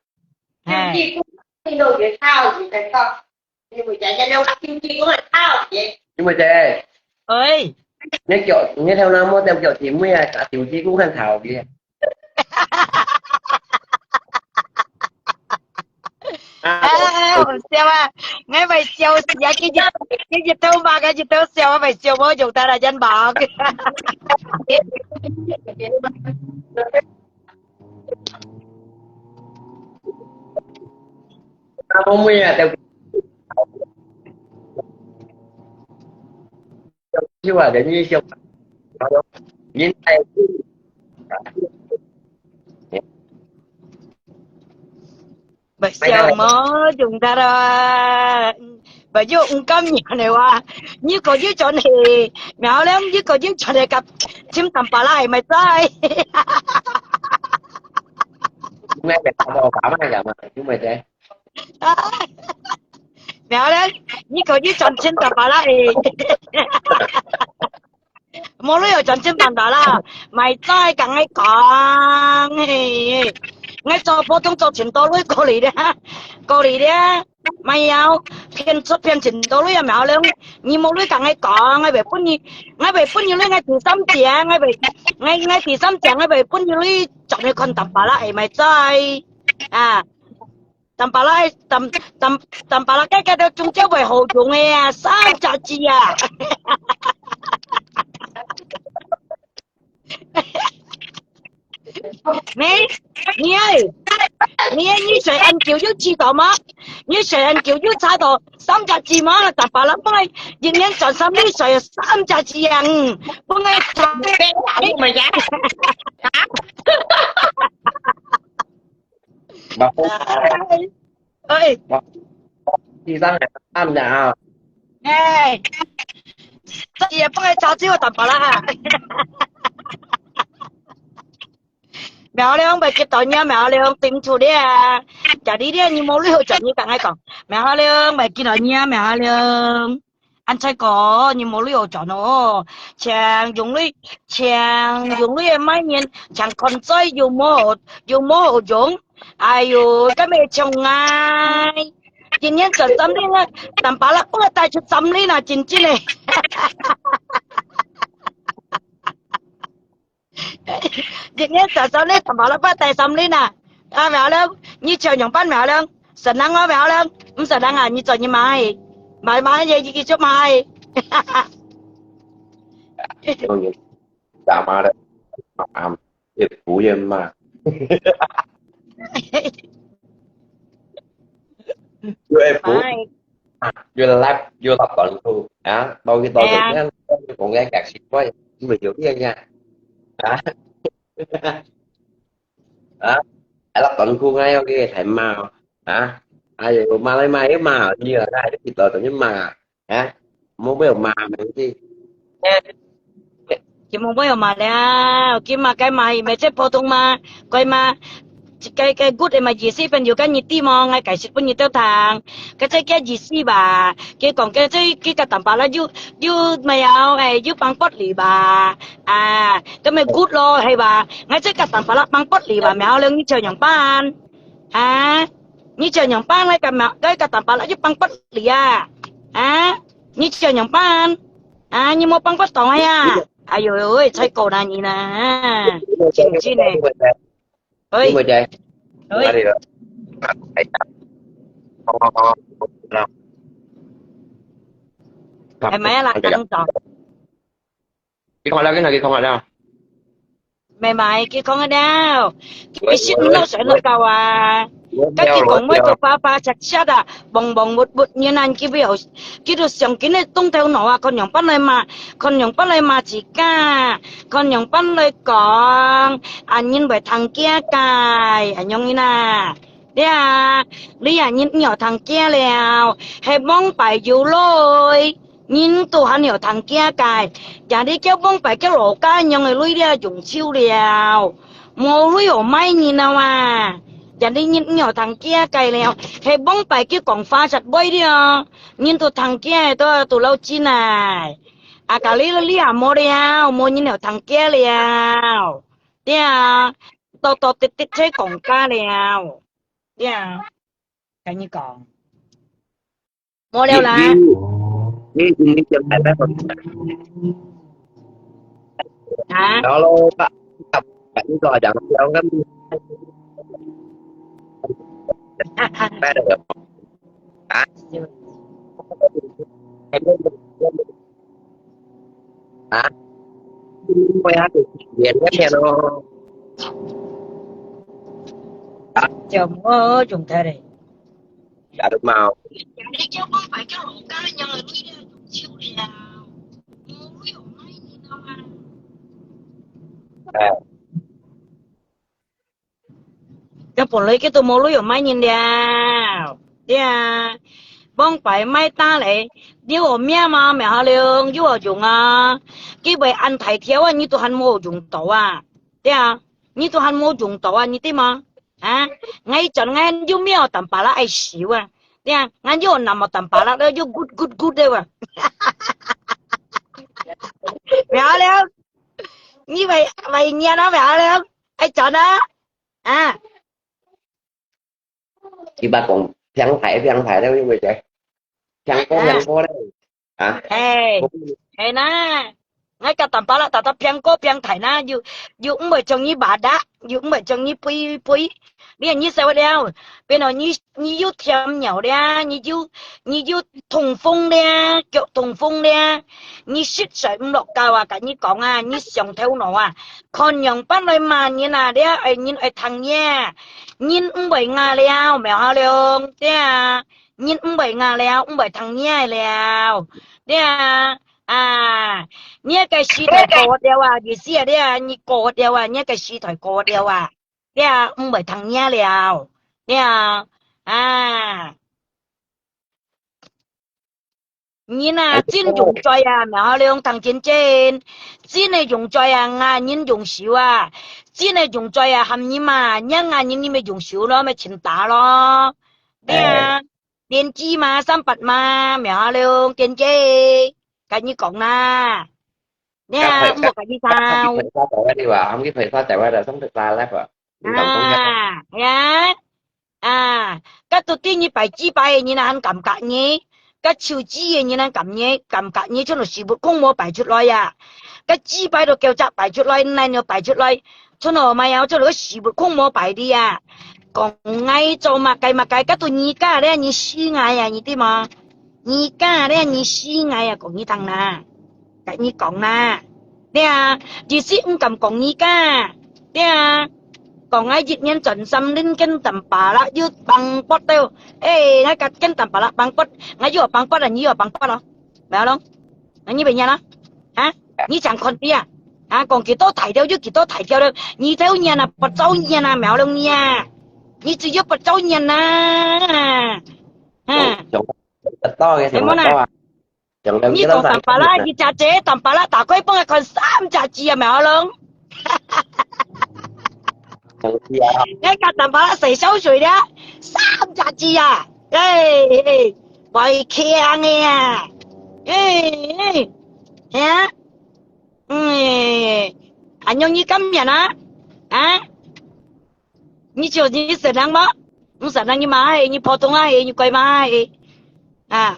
哎。你们姐，哎。你叫，你头那么叫叫姐妹啊，打手机给我看好的。 啊，哎，好笑啊！𠊎會笑死啊！佢一，佢一頭罵，佢一頭笑，𠊎會笑無用，得啦，真忙。啊，妹妹啊，就，就啊，等於就，人在，不笑無用得啦，不要唔甘願的話，你可以轉去，然後呢，你可以轉去甲尋tampalak係咪在？你買个打包打嘛，干嘛？你买的？然後呢，你可以轉尋tampalak係。 無你有轉正辦法啦，咪再同𠊎講，嘿，𠊎做普通做盡多鐳過嚟咧，過嚟咧，咪要騙出騙盡多鐳啊，苗龍，你無你同𠊎講，𠊎會分你，𠊎會分你鐳，𠊎第三者，𠊎會，𠊎，𠊎第三者，𠊎會分你鐳，做你看tampalak，會咪再，啊。 Tampalak，tam-，tam-，tampalak該个都終究會好用个啊，三隻字啊。你，你哎，你哎，你睡恁久有知道嗎？你睡恁久有查到三隻字嗎？Tampalak，一年賺三日睡三隻字啊，嗯，分𠊎查。你，你，你，啊？ 哎，先生，暗了啊。哎，這也不會早就有tampalak啊。苗龍，袂記得你啊，苗龍，頂住了啊。家裡了，你無鐳好轉，你同𠊎講。苗龍，袂記得你啊，苗龍。 恁才講，你無鐳好轉哦，淨用鐳，淨用鐳个買面，淨看嘴又無好，又無好用。哎喲，該咩像𠊎，一年賺三日啊，tampalak分𠊎帶出三日啊，真真个。 一年賺三日，tampalak帶三日啊。啊，苗龍，你想仰般苗龍？Senang哦，苗龍，毋senang啊，你做你買，買買嘢，你繼續買。打麻的，啊，越补越骂。越补，买。 啊，越立，越立短褲，啊，到去到哎呀。到，講个解釋，喂，你咪有啲人呀，啊，啊，一粒短褲，哎，OK，太罵哦，啊，哎呀，罵來罵去罵，你啊，哎，你到等於罵啊，啊，莫不要罵，没事。 佢無會有嘛了，佢嘛該嘛，佢咪即普通嘛，該嘛，該該good个嘛，意思朋友跟你知無？𠊎解釋分你兜聽，該即个意思吧。佢講該即佢个tampalak又又咩啊，哎，又幫不你吧，啊，該咪good咯，係吧？𠊎即个tampalak幫不你吧，苗龍你想仰般？啊，你想仰般？該个嘛，該个tampalak又幫不你啊，啊，你想仰般？ 啊，你無幫過檔个呀？哎喲喂，才過哪年啦，真真个。喂，喂，係咪啊？你講下啦，你講下啦。 慢慢佢講个了，佢心腦想到高啊。該佢講話就花花赤赤啊，忙忙碌碌，原來佢會有，佢就想緊个動頭腦啊，看樣般來罵，看樣般來罵自家，看樣般來講，啊，人會聽見个，恁樣个啦。 了，你啊，人有聽見了，係往擺有來，人都還有聽見个，也你叫往擺叫老家樣个來了，用手了，無來有買人啊哇，也你人有聽見个了，係往擺叫講話實話了，人都聽見个，都都老真啊。啊，咖哩哩啊，無了，無人了，通驚了。對啊，多多滴滴在講價了。對啊，跟你講，無了啦。你，你，你，你先拜拜好了。啊？然後咯，把，把，把你做講，不要跟你，拜了。啊？啊？我也是連个天咯。啊？就無用得嘞。也都冇。哎。這本來佢都無鐳賣人了，對啊，往擺賣打咧，你有命嘛，苗好了，有用啊，佢會恁大條啊，你都還無用到啊，對啊，你都還無用到啊，你知嗎？啊，𠊎以前𠊎有命淡薄仔愛收啊，對啊，𠊎有那麼淡薄仔，又good good good的啊，苗好了。 你會，會念啊，會啊了，愛轉啊，啊。佢把講平台，平台了，因為這，平過，啊。平過了，啊。嘿，嘿呐，𠊎个淡薄啦，打到平過平台呐，又，又毋會將你罵打，又毋會將你背，背，你，你受了，變到你 你又添尿了，你又，你又痛風了，腳痛風了，你實在毋落教啊！跟你講啊，你傷頭腦啊！看樣般來罵人啊，了，哎，人愛聽你啊，人毋會罵了，苗好了，對啊，人毋會罵了，毋會聽你了，對啊，啊，你个時代過了啊，意思啊，對啊，你過了啊，你个時代過了啊。 了，毋會聽你了，了，啊。人啊，哎，真用嘴啊，苗好了，聽真真，真个用嘴啊，罵人用手啊，真个用嘴啊，喊人罵，你罵人你咪用手咯，咪拳打咯，了，哎。 電擊嘛，三八嘛，苗好了，電擊，跟你講啦。你啊，該陪，毋好跟你吵。該陪佢陪佢在位了，佢陪佢在位了，上得啦，來吧。你講講看。啊，呀，啊，該都對你拜祭拜个人還感覺呢，該手指个人還感覺，感覺呢，就係屎朏空無排出來呀。該祭拜都叫隻排出來，哪有排出來？ 春哦，嘛要做了屎朏空無排的啊。講𠊎做麼个麼个，該都你家咧，你死𠊎啊，你知無？你家咧，你死𠊎啊，講你聽啦，跟你講啦，對啊，只是毋敢講你家，對啊，講𠊎一年賺三輪跟淡薄啦，又放撥到，誒，𠊎跟跟淡薄啦，放撥，𠊎又放撥啦，你又放撥咯，無咯，那你變樣啦，啊？ 你想看你啊？啊，講幾多大條就幾多大條了，你就念啊，不照念啊，苗龍你啊，你只有不照念啊，啊，上得到个，上得到啊，上得到啊。你講淡薄啦，一隻姐淡薄啦，打開幫佢看三隻字啊，苗龍。上次啊，你講淡薄啦，洗手水了，三隻字啊，哎，哎，會強个啊，哎，哎，係啊。 嗯，恁樣你甘願啊？啊？你就你善良無？毋善良你罵佢，你普通啊佢，你怪罵佢。啊？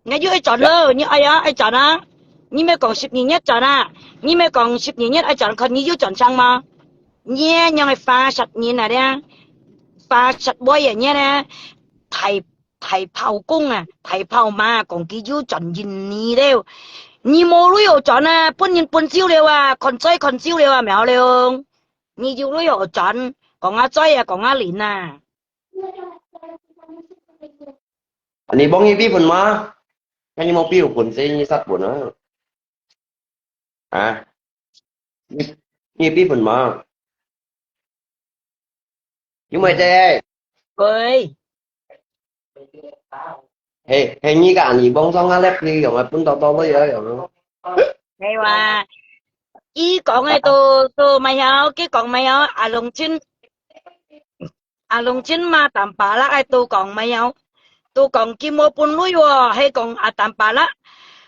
你又愛轉咯，你哎呀，愛轉啊？你莫講十二月轉啊？你莫講十二月愛轉，看你有轉成無？你樣个花煞人啊，你啊，花煞尾啊，你啊，大 大炮公啊，大炮馬啊，講佢又轉印尼了。你無鐳好轉啊，分人分走了啊，看衰看走了啊，苗龍。你有鐳好轉，講啊衰啊，講啊靈啊。你幫佢比分嗎？那你無比分，這你殺分啊？啊？你，你比分嗎？ 因為這，喂，係，係你个你網上啊，left你用啊，分到到位啊，用啊。係哇，佢講个都，都毋曉，佢講毋曉，阿龍親，阿龍親嘛，淡薄啦，哎，都講毋曉，都講佢無分類哦，係講啊，淡薄啦，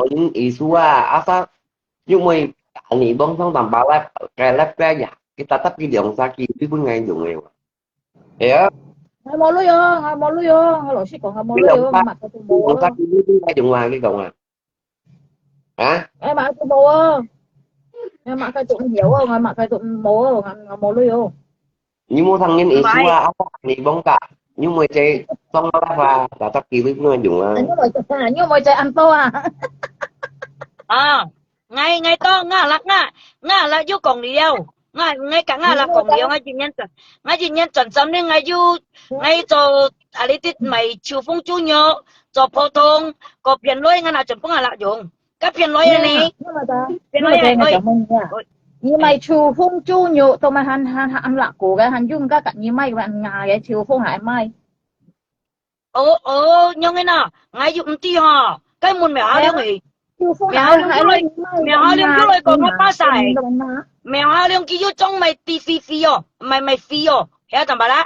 無人意思啊，啊啥，因為你網上tambah live，該live該呀，佢tetap佢兩三句，佢分𠊎用个哇。係啊， 𠊎無鐳哦，𠊎無鐳哦，𠊎老實講，𠊎無鐳哦，𠊎買都無哦。兩三句你分𠊎用啊，你講啊，啊？哎，買都無哦。，𠊎麼个都毋曉哦，𠊎麼个都無哦，𠊎𠊎無鐳哦。你無聽人意思啊？啊，你講个，你莫再講了吧，大家機會不能用啊。你莫再，你莫再恁多啊！啊，𠊎𠊎當𠊎啦，𠊎𠊎啦又講了，𠊎𠊎甲𠊎啦講了，𠊎一年轉，𠊎一年轉三年，𠊎又𠊎做啊，你啲賣秋風豬肉，做普通，个片來，𠊎拿全部𠊎啦用。 該片來个呢？片來个，哎，你賣秋風豬肉，都賣還還還辣過个，還用个，你賣還牙个秋風還賣。哦哦，樣个喏，𠊎又毋知吼，該問苗阿亮个。秋風還還賣，苗阿亮又來講个巴西，苗阿亮佢又種賣低肥肥哦，賣賣肥哦，曉得吧啦？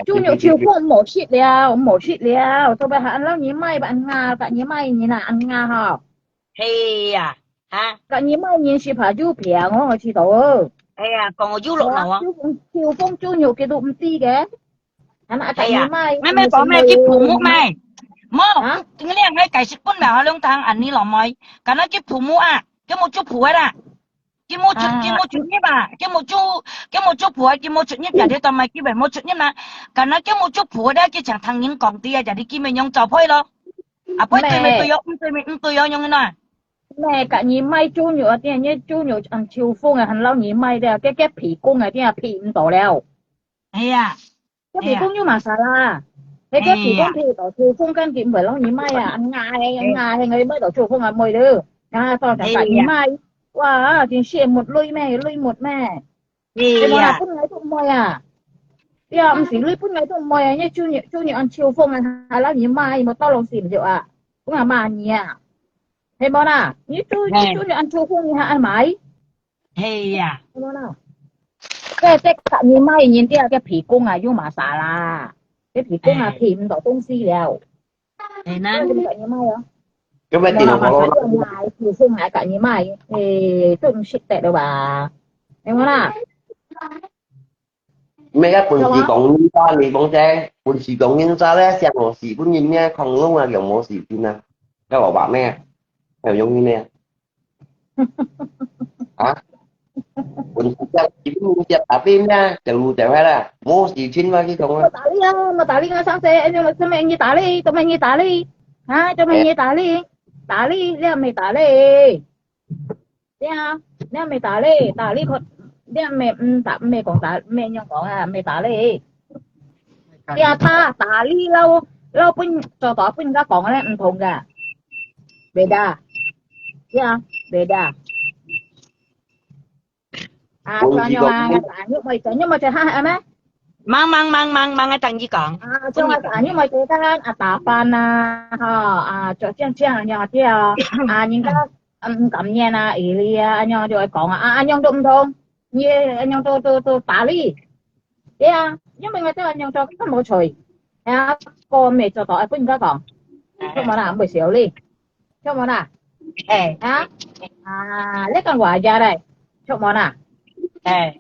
豬肉秋風無食了，無食了，做麼還摎你賣，恁牙，甲你賣人啊，恁牙吼。係呀，哈？甲你賣人是怕有病哦，我知道哦。哎呀，講有落腦啊。秋風，秋風豬肉佢都毋知个，還啊甲你賣。係呀，妹妹講咩？佢父母咩？無，啊？你兩個解釋分了，兩堂恁呢咯，妹，敢若佢父母啊，佢無做父个啦。 佢無出，啊。佢無出入啊，佢無做，佢無做婆，佢無出入，日日都賣，佢無出入啊。敢若佢無做婆咧，佢常聽人講啲啊，jadi佢乜樣做配咯。啊，配對乜對哦，毋對乜毋對哦，樣个喏。咩，甲你賣豬肉啊，店个豬肉，嗯，秋風啊，還摎你賣了，該該皮公啊，店皮毋到了。哎呀， 該皮公有masalah，該个皮公皮到秋風間佢毋會摎你賣啊，恁牙个，恁牙个，𠊎賣到秋風啊，賣了，啊，到時甲你賣，哇，真羨慕鐳咩，鐳目咩，係無啦？分𠊎都毋賣啊，對啊，毋係鐳分𠊎都毋賣啊，你豬肉豬肉恁秋風啊，還摎你賣，無到攏死毋著啊，分𠊎罵你啊，係無啦？你豬豬肉恁秋風，你還愛買？ 係呀。係無啦？該該甲你賣人家个皮公啊，有masalah，該皮公啊，皮毋到東西了。係呢。該甲你賣哦。咁樣電腦網絡，買皮公啊，甲你賣，誒，都毋識得了吧？係無啦？ 咩个本事講人話，你講者，本事講人話咧，像我死本人咩，恐龍啊，有無死本啊？該我話咩？有用个咩？啊？本事像死本人接打兵咩？就路就係啦，無死本嘛，去講啊。Matali啊，matali啊，上次，哎，做咩你打你？做咩你打你？啊，做咩你打你？打你，你毋係打你。 對啊，你毋係打你，打你可，你毋係，嗯，打，毋係講打，毋係樣講啊，毋係打你。對啊，他打你，摎，摎分，做到分人家講个咧，毋同个。Beda。對啊，beda。啊，做樣啊，打你，咪做，你咪做下，係咩？Mang，mang，mang，mang，mang，等佢講。啊，做樣啊，打你咪做得啊，打扮啊，吼，啊，做靚靚樣啊，對啊，啊，人家 嗯，毋甘願啊，以利啊，恁樣就會講啊，啊，恁樣都毋通，你恁樣都都都打你，對啊，因為𠊎都恁樣做，佢無罪，啊，講毋做到，哎，分人家講，做麼啦，毋會笑你，做麼啦，哎，啊，啊，你講話呀嘞，做麼啦，哎。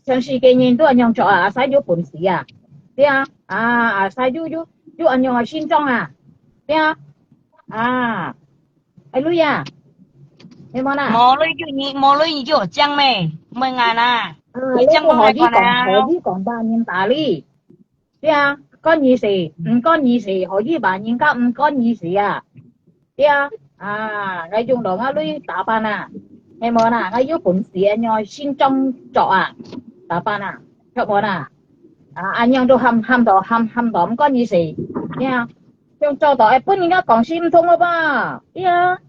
全世界人都恁樣做啊，阿細有本事啊，對啊，啊，阿細有有有恁樣个心臟啊，對啊，啊，哎，鐳啊，係無啦？無鐳就你無鐳你就有獎咩？問俺啊，啊，你講好你講，好你講，把人打你，對啊，管你事，毋管你事，好你把人家毋管你事啊。 對啊，啊，𠊎用到𠊎鐳打扮啊，係無啦？𠊎有本事恁樣新裝作啊，打扮啊，著無啦？啊，恁樣都喊喊到喊喊到毋管意思，對啊，用做到會分人家講心痛个吧？對啊，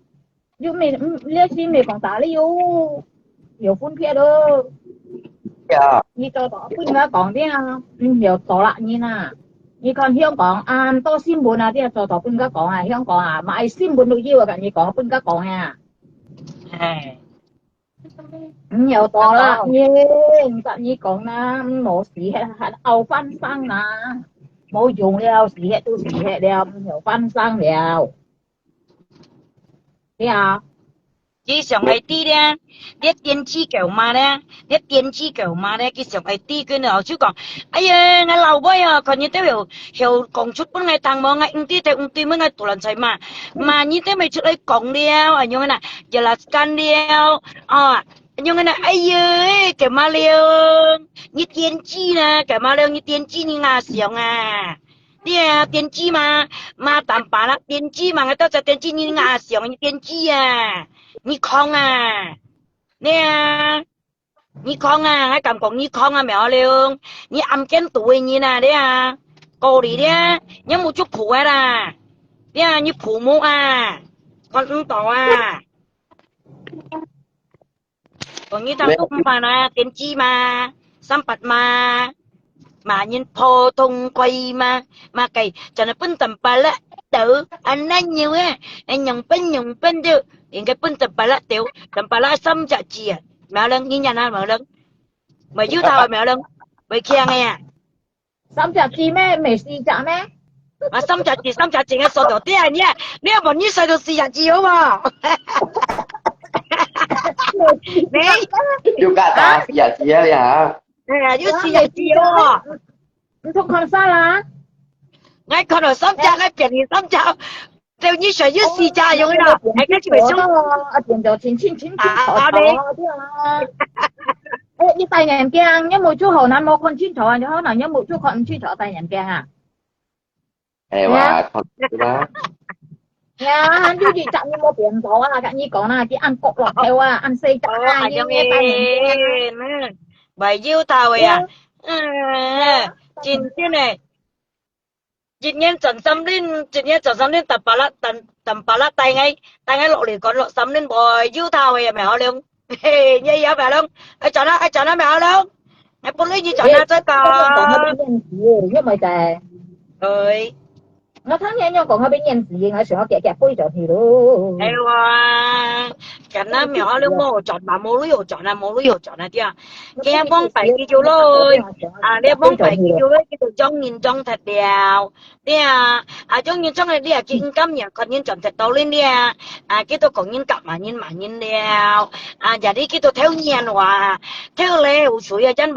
又毋係，嗯，這係毋係講打你哦，有分別咯。對啊。你做到分人家講聽，毋曉做啦人啊。 你看香港啊，恁多新聞啊，這做到分人家講啊，香港啊，買新聞都要啊，甲你講，分人家講啊。哎。毋曉做啦，耶，毋甲你講啦，無事係還拗翻生啦，無用了，死係都死係了，毋曉翻生了。對啊。佢想愛知咧，你電子狗嘛咧，你電子狗嘛咧，佢想愛知，佢老實講，哎呀，𠊎老妹哦，看你都有，有講出分𠊎聽無，𠊎毋知，毋知，𠊎突然在罵，罵你都未出來講了，恁樣啊，jelaskan了，哦，恁樣啊，哎呀，狗嘛了，你電子啦，狗嘛了，你電子你哪想啊？ 你啊，電子嘛，嘛淡薄啦，電子嘛，𠊎到時電子你啊，想你電子啊，你狂啊，你啊，你狂啊，𠊎敢講你狂啊，苗龍，你暗間肚个人啊，你啊，過嚟咧，你目珠脯个啦，你啊，你父母啊，看毋到啊。 講你當中嘛啦，電子嘛，三八嘛，罵人普通話嘛，嘛該，真係分淡薄啦，都，恁難樣啊，哎，用分用分就，應該分淡薄啦，都，淡薄啦，三隻字啊，苗龍，你念啊，苗龍，無有頭啊，苗龍，會強个啊。 三隻字咩？毋係四隻咩？啊，三隻字，三隻字个數到底啊，你啊，你啊，無你算到四隻字好無？你，有加打四隻字啊，你啊？哎呀，有四隻字哦。你通看啥啦？𠊎看到三隻，𠊎變成三隻。 就你選有四隻用个啦，還跟住會上。啊，變到清清清清楚楚啊，對啊。哎，你戴眼鏡，你目珠好難無看清楚啊，你好難，你目珠看毋清楚戴眼鏡啊。哎，哇，看，對吧？呀，你你隻你無變到啊，跟你講啦，佢按角落頭啊，按細隻啊，哦，你你戴眼鏡啊。嗯，袂有頭个啊。嗯，真正个。 一年賺三輪，一年賺三輪，淡薄啦，淡，淡薄啦，帶𠊎，帶𠊎落嚟講落三輪，無有頭个，苗龍。嘿，你有苗龍？愛賺啊，愛賺啊，苗龍。𠊎分你一賺啊，再講。講那邊念字，又沒在。對。我聽你用講那邊念字，我想要夾夾飛走去咯。哎哇，咁啊，苗龍無賺嘛，無鐳好賺啊，無鐳好賺啊，對啊。驚往擺佢就咯，啊，你往擺佢就咯，佢就將人將忒了。 對啊，啊，種人種个你也去毋甘人，看人賺忒多恁咧啊，啊，佢都講人夾罵人罵人了，啊，jadi佢都偷人話，偷了有水啊，真無？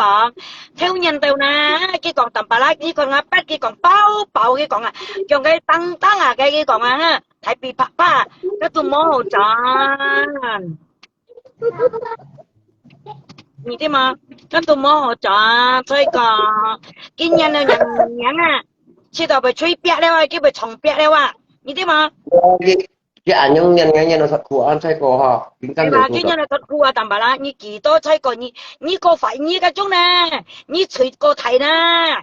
偷人到哪，佢講淡薄啦，佢講啊，八，佢講包包，佢講啊，用个當當啊，佢講啊，哈，大皮拍拍，佢都無好賺。 你知嘛？該都無好做啊，所以講，今年个人年啊，食到被吹煏了啊，叫被撞煏了啊，你知嘛？佢，佢恁樣年年年都食苦啊，再過哈，平常對吧？就苦的。今年个辛苦啊，淡薄啦，你幾多再過，你，你過快，你个鐘呢？你吹過大呢？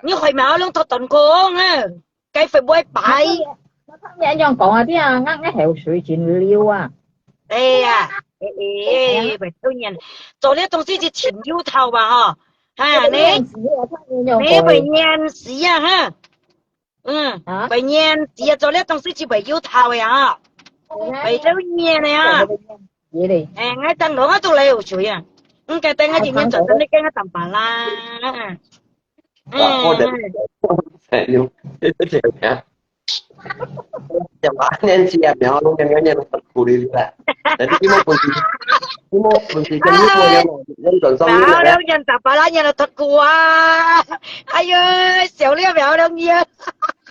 你害毛攏脫斷過啊？ 該會毋會擺？我聽你恁樣講啊，對啊，𠊎，𠊎口水真流啊。哎呀，哎，哎，哎，袂透人。做這東西就真有頭吧，吼。哈，你，你會念詩啊，哈。嗯，啊？會念詩啊，做這東西就袂有頭个啊。袂透人个啊。哎，𠊎當老我都流口水啊。嗯，該等下今年轉身你跟我淡薄啦。 哇，好的。嗯。哎喲，這，這，這，呀。講啊，年紀啊，苗龍，苗龍，苗龍，鼓勵你啦。但是你莫分析，你莫分析，跟你莫講，人轉上面來啊。苗龍，人打巴拉，人都脫褲啊！哎喲，笑了苗龍呀！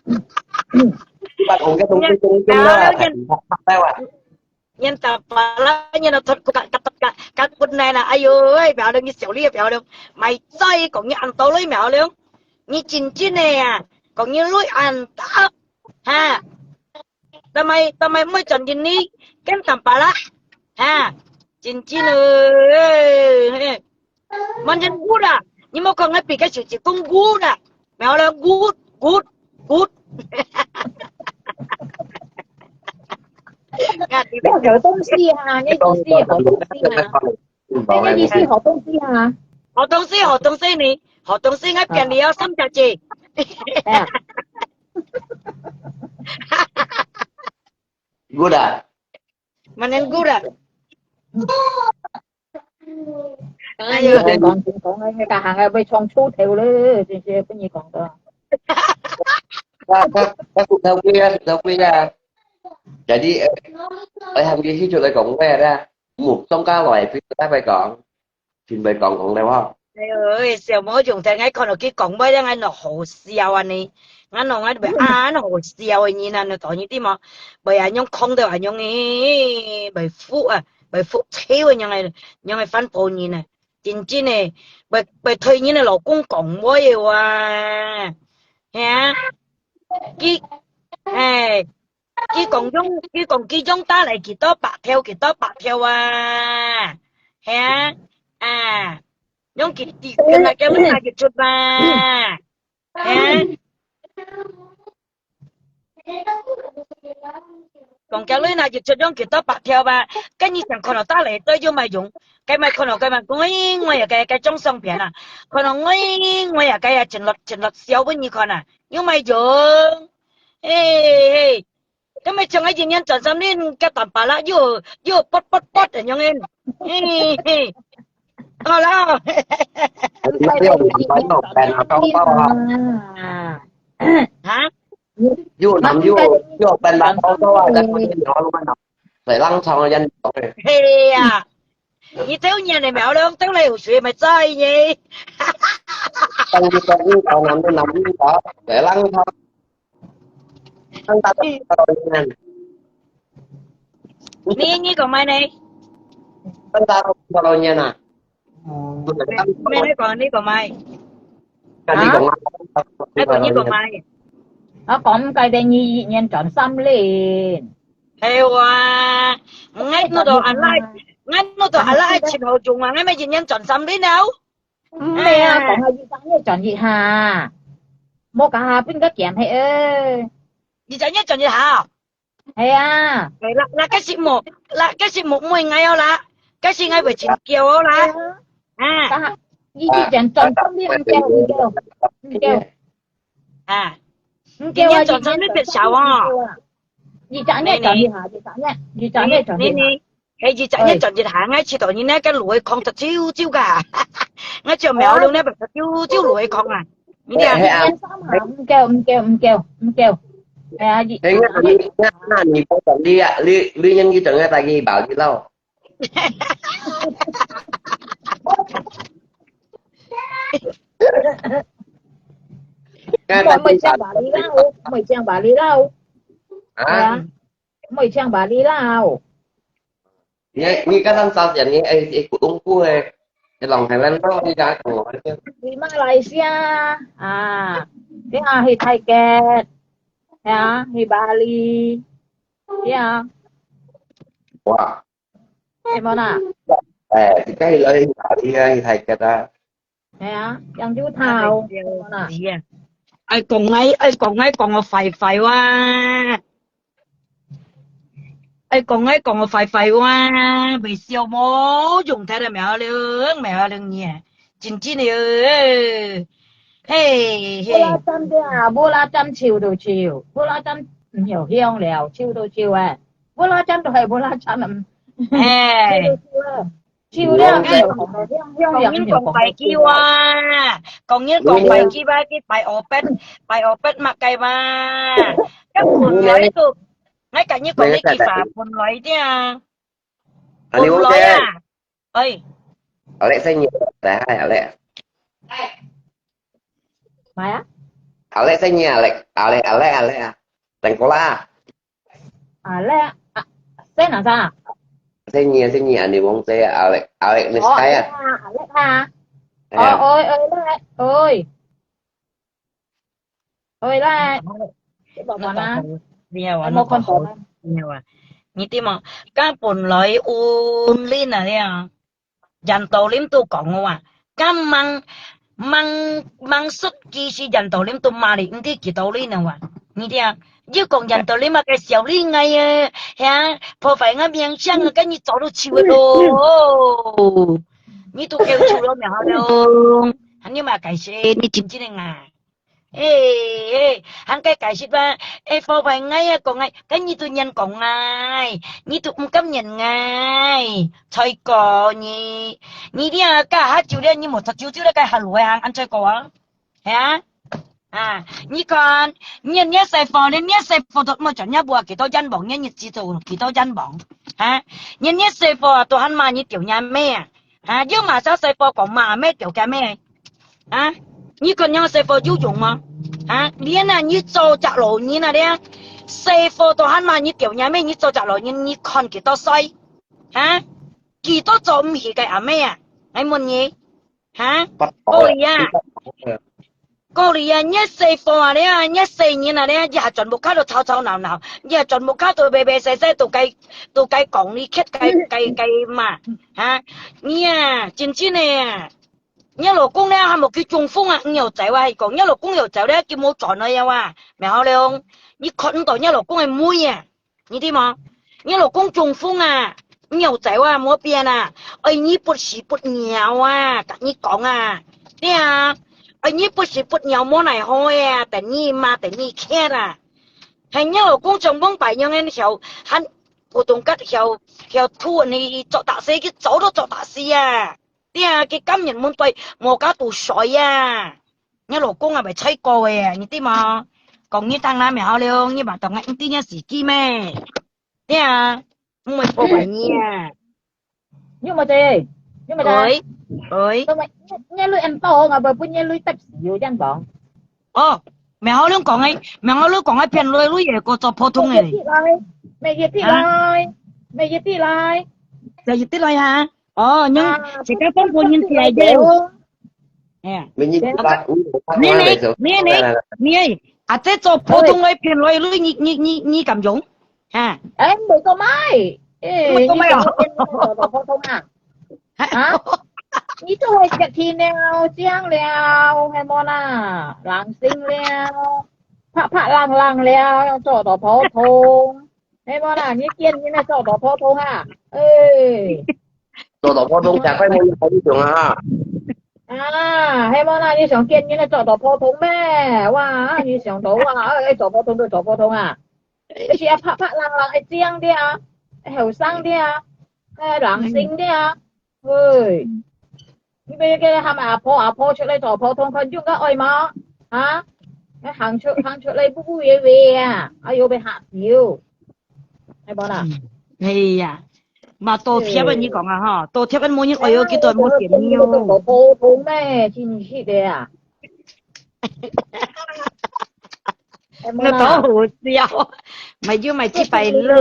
你把同个東西跟，跟那，苗龍，人，拍，拍，拍，拍。 人打巴拉，人都脫褲，甲，甲，甲，甲，骨來啦！哎喲喂，苗龍，你笑你个苗龍，買醉講你恁多鐳苗龍，你真真个啊，講你鐳恁多，哈，但係，但係毋會轉緊你，跟打巴拉，哈，真真个，嘿。 Mana good啊？你莫講𠊎比較少，只講good啊。苗龍，good，good，good。啊，你，要有東西啊，你意思好東西啊。你意思好東西啊。好東西，好東西呢？好東西，𠊎變了三隻字。哎呀。Good啊。Mana good啊？ 哎喲，講講講，該個行啊，會衝出頭了，真是不宜講个。那，那，那骨頭貴啊，骨頭貴啊。Jadi, eh, ai, ham ki hi chu lai kong wei da. Mu song ka loi, pi ta bai kong. Chin bai kong kong le wa. 哎喲，小魔用在𠊎看到佢講話咧，𠊎腦好笑啊呢。𠊎腦𠊎就啊，𠊎腦好笑啊，你那那到你地嘛，bai啊，用空的啊，用誒，bai服啊，bai服車啊，用誒，用誒反駁人啊。 真正誒，會，會對人个老公講話个哇。係啊，佢，哎，佢講用，佢講佢用打來幾多百條，幾多百條啊。係啊，啊，用幾，幾，幾多，幾多出啊。係啊。 講這類那就出用幾多百條吧，該你想看到打雷對有麼用？該麼看到該麼，哎，我也該，該種相片啊，看到哎，我也該也真落，真落笑分你看啊，有麼用？嘿嘿，該麼像个一年轉三輪，該短巴拉又，又啵啵啵的樣个，嘿嘿，好了。你不要你不要，啊？ 又南又，又奔南好多啊，在那邊聊那麼南，在浪潮人講誒。係啊，你走遠了沒有？走來有水沒在呢？當你在路上南的南路啊，在浪潮，浪潮人。你，你講麼个呢？浪潮人啊。 哦。你，你講，你講麼个？啊，你講啊。你講，你講麼个？我講該邊你一年賺三輪。係哇，𠊎腦到阿拉，𠊎腦到阿拉愛尋好用啊，𠊎乜一年賺三輪了。毋係啊，哎。講下一隻月賺一下，無講下分佢減忒誒。一隻月賺一下。 係啊。係啦，啦，該時無，啦，該時無問𠊎哦啦，該時𠊎會真叫哦啦。啊。啊，你之前賺三輪毋叫，毋叫，毋叫。啊。毋叫啊，你賺三輪別少哦。二十日賺一下，二十日，二十日賺一下。你，你，你，係二十日賺一下，𠊎試到你那個鑢仔空得焦焦个，𠊎就瞄到那邊得焦焦鑢仔空啊。你聽。係啊。二十三下，毋叫，毋叫，毋叫，毋叫。係啊，二，係，那你，那，那你不懂你啊，你，你應該懂得帶佢包你咯。該帶佢包。我，我講話你啦，我，我講話你啦，我。啊？係啊，我講話你啦，我。 你，你跟他們發展，你，哎，哎，古東古，哎，哎，lòng Thái Lan đó，你講，哦，去馬來西亞啊，你啊，去泰國，係啊，去巴黎，係啊。哇。係無啦？哎，你該去哪裡啊？去泰國啊？ 係啊，養豬頭。哎呀，愛講𠊎，愛講𠊎講到壞壞哇！愛講𠊎講到壞壞哇！袂笑無用，睇到苗龍，苗龍你，真真个，嘿嘿。無啦針的啊，無啦針，臭都臭，無啦針，毋曉香了，臭都臭誒，無啦針就係無啦針啊，哎。臭都臭誒。 就了，講人講壞句話，講人講壞句話，去拜烏白，拜烏白麼个嘛。該本來都，𠊎跟你講一句話，本來的啊，本來啊，哎。Alex，Alex，Alex。Maya？Alex，Alex，Alex，Alex，Alex，Alex，Tengkorak。 Alex，啊，姓哪啥？姓你，姓你，你忘記啊，Alex，Alex，你猜啊？哦，Alex啊，Alex啊。哦，oi，oi，oi。Oi，Alex。你爸爸呢？你有啊，你有啊。你知無？該本來only那樣。 Yan Tolim都講哦啊，該mang，mang，mang sut佢係Yan Tolim都罵你，毋知幾多輪了啊。你聽，又講Yan Tolim啊，該小厲害啊，係啊，破壞𠊎名聲啊，該你早都臭了咯。你都叫臭了苗了，你嘛該些，你真正个啊。 誒，誒，還該解釋吧。誒，破壞𠊎啊，講𠊎，該你都認講𠊎，你都毋敢認𠊎。才講你，你這下下酒了，你無食酒酒了，該下路行，恁才講啊？係啊？啊，你看，你，你細貨，你，你細貨都無賺，你無幾多冤枉，你日子都幾多冤枉，啊，你，你細貨都還罵你丟你妹啊，啊，又罵啥細貨講罵妹丟佢妹，啊，你看你細貨有用嗎？啊，連啊，你做隻老人啊，連細貨都還罵你丟你妹，你做隻老人，你看幾多歲？啊，幾多做毋起个阿妹啊？𠊎問你。 哈？高麗啊，高麗啊，你細貨啊，你啊，你細人啊，你啊，你還全部搞到吵吵鬧鬧，你還全部搞到歪歪斜斜，都該，都該講你，該，該，該罵，哈？你啊，真正个啊，你老公呢，還無去中風啊，你有走啊，還講，你老公有走了，佢無轉來啊哇，苗龍，你看毋到你老公个妹啊？ 你知無？你老公中風啊，你有走啊，無變啊，愛你不屎不尿啊，同你講啊，對啊，愛你不屎不尿無奈何个啊，等你罵，等你譴啊。係你老公中風擺樣个曉，還普通个曉，曉吐，你做大事，佢早都做大事啊。 對啊，佢甘願毋對，無加度水啊。你老公啊，會吹過个，你知無？講你聽啦，苗龍，你嘛當𠊎毋知你時機咩？對啊，毋會破壞你啊。你有無得？你有無得？喂，喂。你，你鐳恁多，𠊎會分你鐳得少，恁講。哦，苗龍講个，苗龍講个騙鐳，鐳也過做普通个。每月的來，每月的來，每月的來。每月的來哈？ 哦，你自家當個人起來个。哎呀，你你你你你，啊，這做普通个騙來，你你你你敢用？哈？哎，袂做咩？哎，袂做咩啊？你做普通啊？啊？你做會食天了，靚了，係無啦？冷靜了，白白冷冷了，做到普通。 係無啦？你見人个做到普通啊？哎，做到普通，食快無有好種啊哈。啊，係無啦？你想見人个做到普通咩？哇，你想到哇，哎，做普通就做普通啊？這是啊，白白冷冷个靚个啊，後生个啊，哎，冷靜个啊，喂。 你要叫佢喊阿婆阿婆出來做普通，看中个愛無？哈？你行出行出來烏烏歪歪啊，哎喲，被嚇死哦，係無啦？哎呀，嘛倒貼啊！你講啊哈，倒貼啊！無人愛哦，佢都無見你哦。做普通咩？真係个啊！ 你當好笑，買就買幾百了，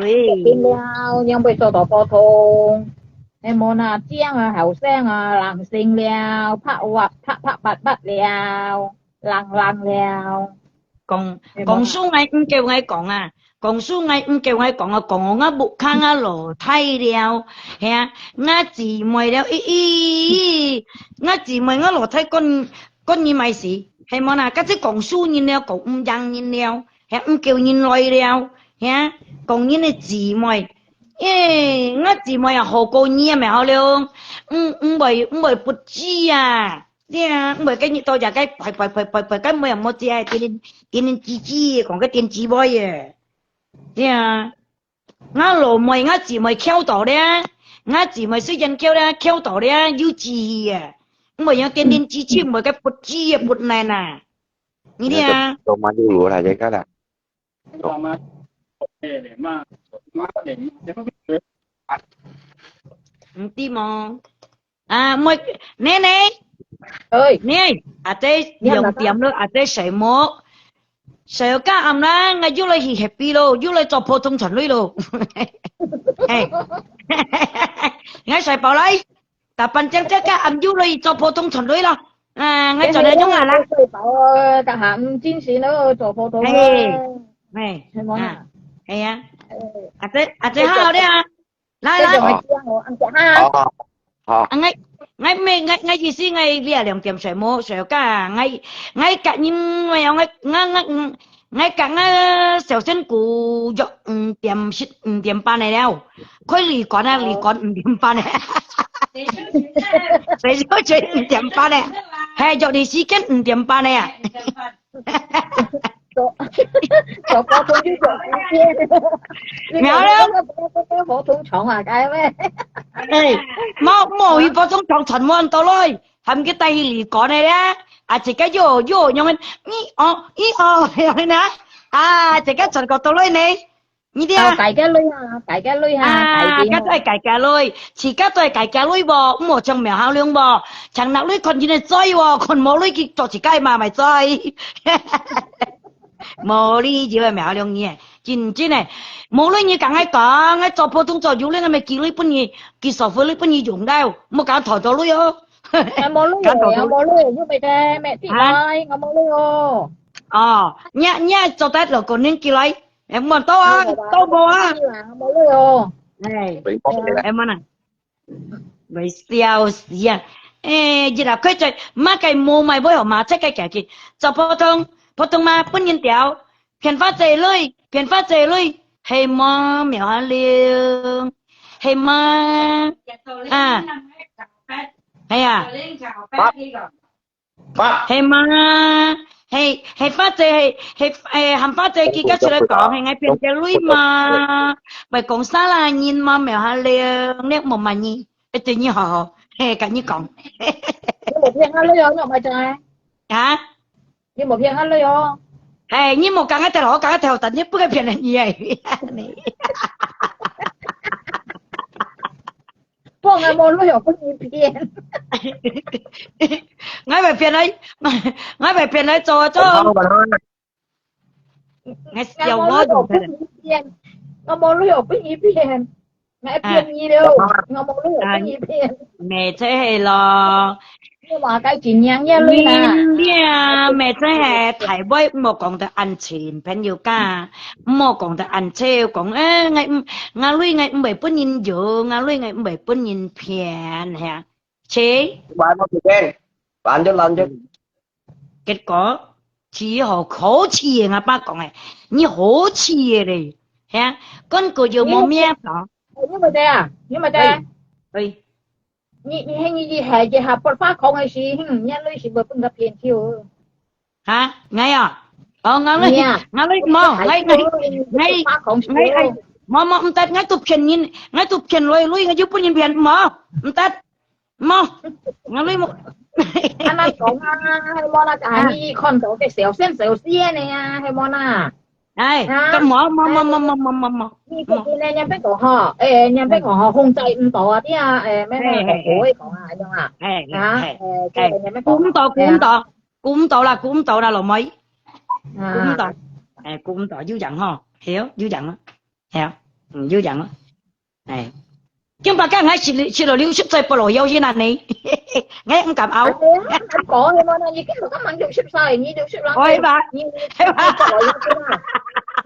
哎。了，樣會做到普通。哎，無那靚啊，後生啊，冷靜了，白滑，白白白白了，冷冷了。講，講書𠊎毋夠𠊎講啊，講書𠊎毋夠𠊎講啊，講我屋下啊老弟了，係啊，𠊎姊妹了，咦咦咦，𠊎姊妹𠊎老弟講 講你買死，係無啦？該隻講輸人了，講毋贏人了，係毋叫人來了，係啊？講人个姊妹，誒，𠊎姊妹啊，好過你啊，毋好了，毋毋會毋會不知啊，對啊，毋會跟你到這个拜拜拜拜拜，跟妹啊，莫知啊，天天天天吱吱，講个天吱歪耶，對啊。 𠊎老妹，𠊎姊妹翹到了，𠊎姊妹雖然翹了，翹到了，有志氣啊，毋會樣天天吱吱，毋會个不吱啊，不能啊。你聽啊？做嘛就有啦，這个啦。毋知無？ 啊，妹，你你，哎，你，阿姐兩點了，阿姐睡目，睡到暗啦，𠊎又來去happy咯，又來做普通賺鐳咯。嘿，𠊎睡飽來，打扮靚靚个暗又來做普通賺鐳咯。啊，𠊎做得用啊啦。睡飽啊，大下午精神咯，做普通啊。嘿，嘿，係無啊？啊，係啊。哎。阿姐，阿姐好好的啊。 來來。這種个這樣哦，恁樣哈。好，好。啊，𠊎，𠊎毋，𠊎，𠊎意思，𠊎這兩點睡目，睡到，𠊎，𠊎佮人，𠊎，𠊎，𠊎，𠊎，𠊎佮𠊎小仙姑約五點十，五點半个了，開旅館啊，旅館五點半个。誰說誰五點半个？嘿，約你時間五點半个啊。 做，做普通就做時間。沒有了。你講那個，那個，那個火腿腸啊，該咩？哎，無，無，去火腿腸全部人都來，喊佢帶去旅館个咧，啊，自家又又用个，咦哦，咦哦，用个呢，啊，自家全國都來呢，你聽。哦，大家來啊，大家來啊，啊，大家。家都係大家來，自家都係大家來無，毋好像苗校龍無，像那來看人个嘴無，看無來去做自家嘛，咪嘴。無理由个苗校龍你，真正个，無論你講愛講，愛做普通做有咧，那麼幾類分你，幾十分類分你用到，莫講討到類哦。哎，無類哦，講討到類。無類，又沒得，沒地來，我無類哦。哦，你你愛做得老公人幾來，哎，莫到啊，到無啊？我無類哦。哎，哎，莫啦。 會笑死啊！誒，日頭開嘴，麼个無買會好嘛，這个價錢，做普通，普通嘛，分人調，騙花姐女，騙花姐女，係無苗阿玲，係無？啊，係啊，係嘛？係，係花姐，係，係，誒，喊花姐佢家出來講，係𠊎騙个女嘛？咪講啥啦，人嘛，苗阿玲，你莫罵你，一定你好好，係，跟你講。你無騙阿女哦，你莫賣真。啊？你無騙阿女哦。係，你莫講个頭，講个頭，但你不會騙人你誒。 放啊，無路有分你騙。𠊎會騙來，𠊎會騙來做啊做。𠊎笑我有分你騙，我無路有分你騙，𠊎騙你了，我無路有分你騙。咩就係咯。你話該盡樣樣類啦。你啊，咩就係大話，莫講得恁清，朋友家。 毋好講得恁笑，講，誒，𠊎毋，𠊎女𠊎毋會分人搖，𠊎女𠊎毋會分人騙，係啊，切。完了，不騙，完了，完了。結果，只好好氣个，阿爸講誒，你好氣个咧，係啊，講個又無名堂。你有無得啊？你有無得？哎，哎。 你，你，你，你係一下發發狂个時，哼，眼淚是無分佢騙去哦。哈，𠊎啊？哦，𠊎淚，你啊，𠊎淚無，𠊎，𠊎，𠊎，發狂時哦。𠊎，無，無，毋得，𠊎都騙人，𠊎都騙來來，𠊎又分人騙，無，毋得，無，𠊎淚無。恁樣講啊，係無啦，就係你看到个小仙小仙个啊，係無啦？ 哎，啊，幹嘛？麼，麼，哎，麼，麼，麼，麼，麼，你這邊呢，人家講吼，哎，人家講吼，控制毋到啊，對啊，哎，咩咩，嘿，嘿，嘿。好好个講啊，恁樣啊，哎，啊，嘿，哎，這个人家講，估毋到，估毋到，哎呀。估毋到啦，估毋到啦，老妹，估毋到，啊。哎，估毋到，有影吼，係哦，有影啊，係啊，嗯，有影啊。 哎，今晡日𠊎食，食了六十歲不老腰先啊你，𠊎毋敢拗。哎呀，你講係無啦？你今晡日六十歲，你六十零歲，哎吧，你，你，哎吧。你不老腰先啊？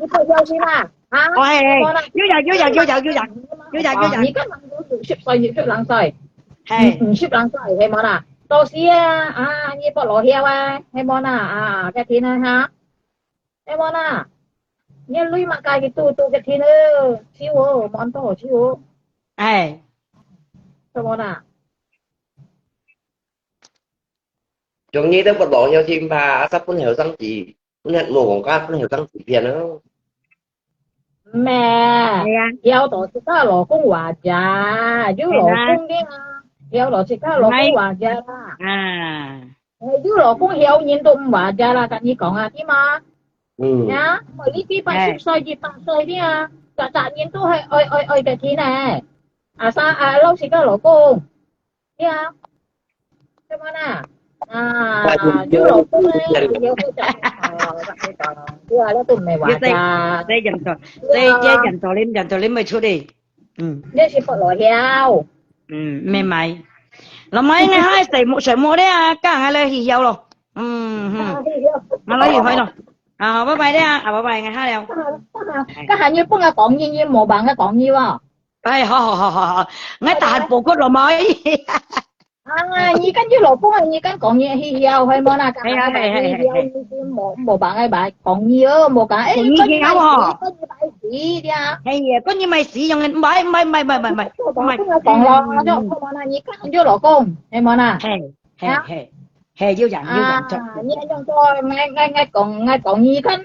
你不腰先啊？啊？哎，哎，係無啦？有影，有影，有影，有影，有影，有影。哦，你今晡日六十歲，六十零歲，嘿。五，五十零歲，係無啦？到時啊，啊，你不老腰啊，係無啦？啊，該天啊，哈。 係無啦？你鐳麼个去堵堵个天哦，手哦，滿多手哦。哎。係無啦？像你都不老，要緊吧，啊，分後生仔，分無講家，分後生仔騙咯。咩？係啊。要到自家老公話啫，有老公个啊，要到自家老公話啫啦。啊。 哎，有老公曉人都毋話个啦，跟你講啊，對嗎？嗯。呀，我一百十歲，一百歲个啊，隻隻人都係愛愛愛个天呢。啊，啥啊，老實个老公，對啊，對嗎啦？啊，有老公呢，有好講，哦，對啊，那都毋係話个。這這嚴重，這這嚴重，恁嚴重，恁會出去。嗯。你是不老曉。嗯，明白。老妹，你還睡目睡目了啊，該𠊎來去休咯。 嗯，嗯。啊，對，對。𠊎來去開咯。啊，拜拜了，啊，拜拜，𠊎下了。啊，啊，該還有分𠊎講你，你無幫𠊎講你哦。哎，好，好，好，好，好。𠊎tahan報告老妹。啊，你跟你老公啊，你跟講你去休，係無啦？哎呀，係，係，係，係。你無，無幫𠊎買講你哦，無講，哎，講你休哦。你跟你買死，你跟你買死，對啊。哎呀，講你買死，用个，買，買，買，買，買，買。做到分𠊎講咯，嗯，嗯，嗯。就，係無啦？你跟你老公，係無啦？係。 係，啊？係，係，有影，有影，啊，著。你用到，𠊎，𠊎，𠊎講，𠊎講你看，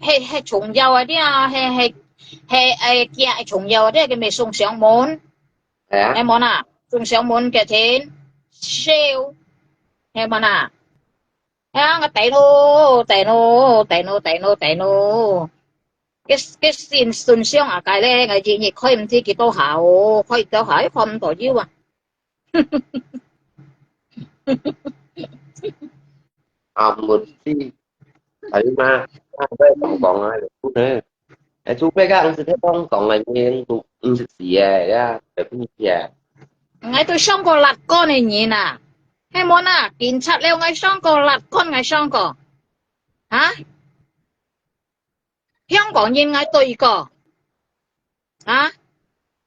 係，係重要个，對啊，係，係，係，係，係重要个，佢咪送上門，係啊。係無啦？送上門个錢，燒，係無啦？係啊，𠊎等咯，等咯，等咯，等咯，等咯。該，該信，信箱啊，該咧，𠊎日日開毋知幾多下哦，開幾多下，又看毋到有啊。啊，毋知，係嘛？啊，都係講講啊，誒，除非講毋識聽講講个人，都毋識字个，呀，就毋知啊。𠊎都傷過辣乾个人啊，係無啦？警察了，𠊎傷過辣乾，𠊎傷過，啊？ 香港人𠊎對過，啊，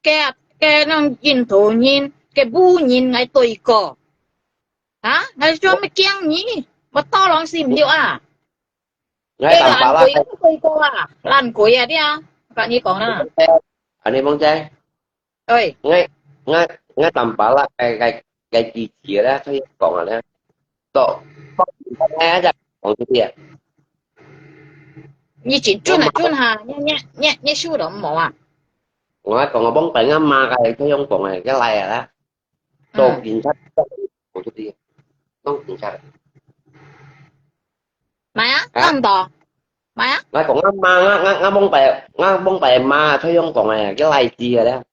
該，該種印度人，該烏人𠊎對過，啊，𠊎做麼驚你？無多人死毋了啊？𠊎淡薄啦，該爛鬼𠊎對過啊，爛鬼啊，對啊，𠊎同你講啦。恁呢，妹仔， 哎，𠊎，𠊎，𠊎淡薄啦，該，該，該支持啦，所以講啊咧，都，哎呀，講出去啊。你真準啊，準哈，你，你，你，你輸了無啊？𠊎講啊，往擺𠊎罵个，佢用講个，佢來啊啦，做警察，講出去，當警察。買啊，啊？當多，買啊？𠊎講𠊎罵，𠊎，𠊎，𠊎往擺，𠊎往擺罵，佢用講个，佢來知个咧。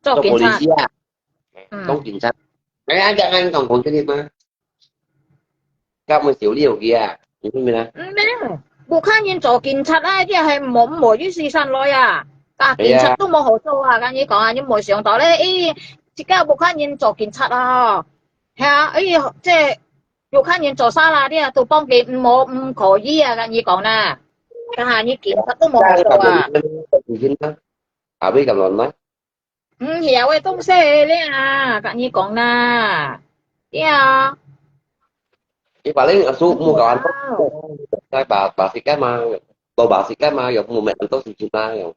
做警察。做police啊，嗯。當警察。哎，恁樣恁樣講講出去嘛，該會少了佢啊，你明白嗎？嗯，無，烏克蘭人做警察啊，這係無，無意思上來啊。啊，警察都無好做啊，跟你講啊，你無想到咧，咦，自家烏克蘭人做警察啊，係啊，咦，這烏克蘭人做沙拉啲啊，都幫佢無，毋可以啊，跟你講啦。但係你警察都無好做啊。後尾咁亂啦。 毋曉个東西咧啊，跟你講啦，對啊。你把恁阿叔莫搞恁多，在把，把時間嘛，多把時間嘛，有莫每人都是去那樣。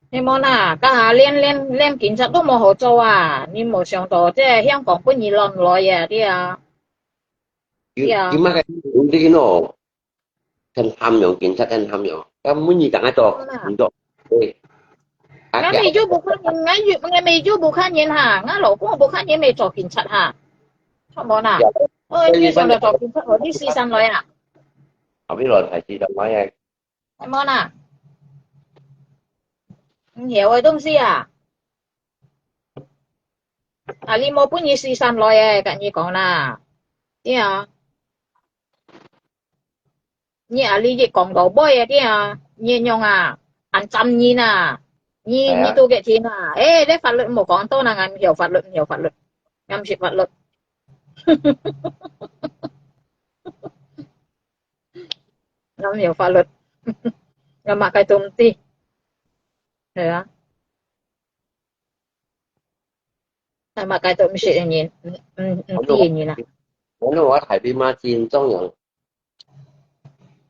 你無啦，家下連，連，連警察都無好做啊！你無想到，這香港本已亂來啊，對啊。有，對啊。有麼个問題喏？ 很貪用，警察很貪用。該每日等下做，嗯啊。工作，對。啊，𠊎乜有烏克蘭人，𠊎有，𠊎乜有烏克蘭人哈，𠊎老公烏克蘭人乜做警察哈，著無啦？有。哦，你想到做警察，哦，你時常來啊？後尾來係時常來啊。係無啦？毋曉个東西啊！啊，你無本事時常來个，跟你講啦，對啊。 你啊，你一講到尾啊，你啊，你仰啊，恁針人啊，你，哎呀。你都个天啊，誒，你法律莫講到那，𠊎毋曉法律，毋曉法律，𠊎毋識法律。𠊎毋曉法律，𠊎麼个都毋知。係啊。 係嘛，該都毋識个人，毋，毋，毋知个人啊。反正我大兵嘛真重要。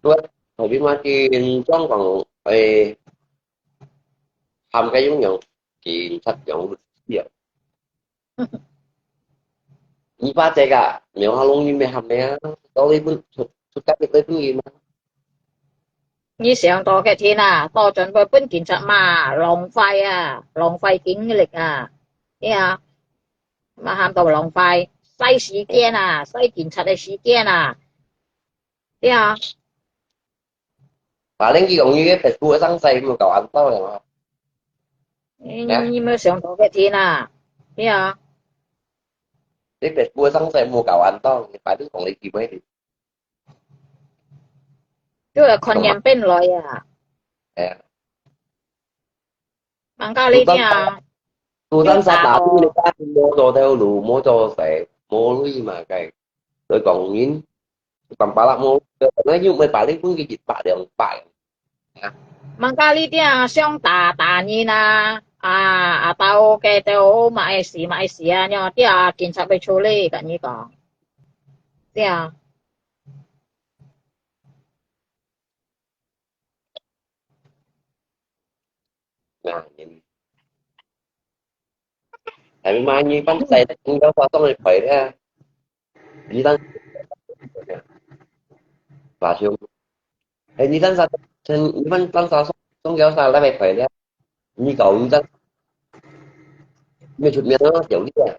對，大兵嘛真重講，誒，喊个用用，警察用律師啊。你把這个，沒有好容易沒喊个啊，到底分，出，出家己對不對嘛？ 你想到个天啊，到準備分警察罵，浪費啊，浪費警力啊，對啊，嘛喊到浪費，嘥時間啊，嘥警察个時間啊，對啊。Paling佢講你个Facebook上晒，莫搞恁多了嘛。你，你，你沒有想到个天啊，對啊。你Facebook上晒，莫搞恁多，你反正講你機會。 就係看人變來啊。哎呀。吂教你聽啊。都當，都當煞打你个家庭，無做頭路，無做事，無鐳嘛，該。所以講人，當巴拉無，那又毋會把你分佢一百兩百。吂教你聽啊，想打打人啊，啊，啊，到該兜嘛會死，嘛會死啊，你聽啊，警察會處理，跟你講。對啊。 Nah, ini. Tapi mah ini kan saya tinggal potong di baik ya. Ini kan. 華僑。哎，你單啥，你單單啥，中間啥來買牌了？你搞你單，沒出名啊，小弟啊。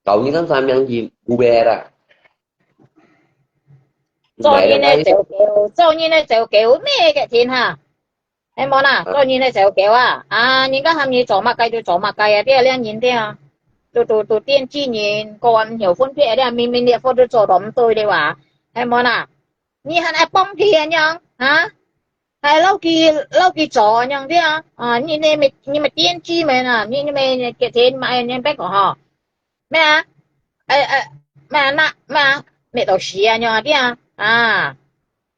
搞你單啥名字，不白啦。做人个走狗，做人个走狗，咩个天哈？係無啦，做人个走狗啊！啊，人家喊你做麼个就做麼个啊，對啊，這人對啊，都都都電視人，个人有分別，這明明你分都做到毋對个話，係無啦？你還愛幫佢恁樣啊？還摎佢摎佢做恁樣對啊？啊，你你咪你咪電視咩啊？你你咪个天買人別个吼，咩啊？哎哎，咩啊？那咩啊？咩到死啊？樣啊對啊？啊！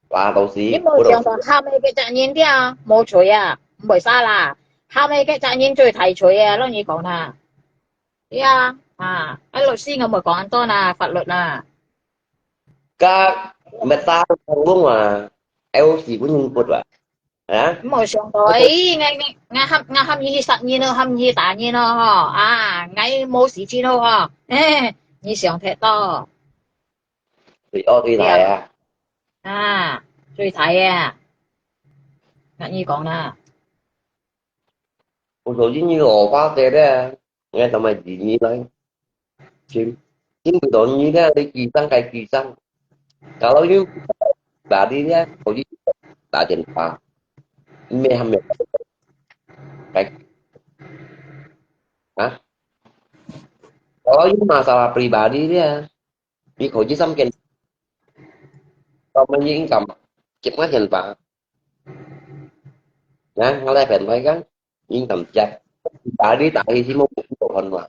話到時，你無想到喊佢个責任啊，無罪啊，毋會殺啦。喊佢个責任最大罪啊，摎你講啦。對啊，啊，啊律師我無講恁多啦，法律啦。該，乜打通風啊，L四本人不啊？啊？無想到，哎，𠊎𠊎𠊎喊𠊎喊你去殺人咯，喊你去打人咯，吼，啊，𠊎無事情咯，吼，嘿，你想忒多。 最惡最大啊！啊，最大啊！那你講啦。我說你你老爸在的，應該他媽你你來，聽，聽不懂你那你舉證該舉證，kalau you balik ya, kau ni tak ada apa, meh meh, kayak, ah, kalau you masalah pribadi dia, 你考慮三件，我們應該接麼件吧？啊，我來反對講，應該接。打你打去，起碼不不看嘛。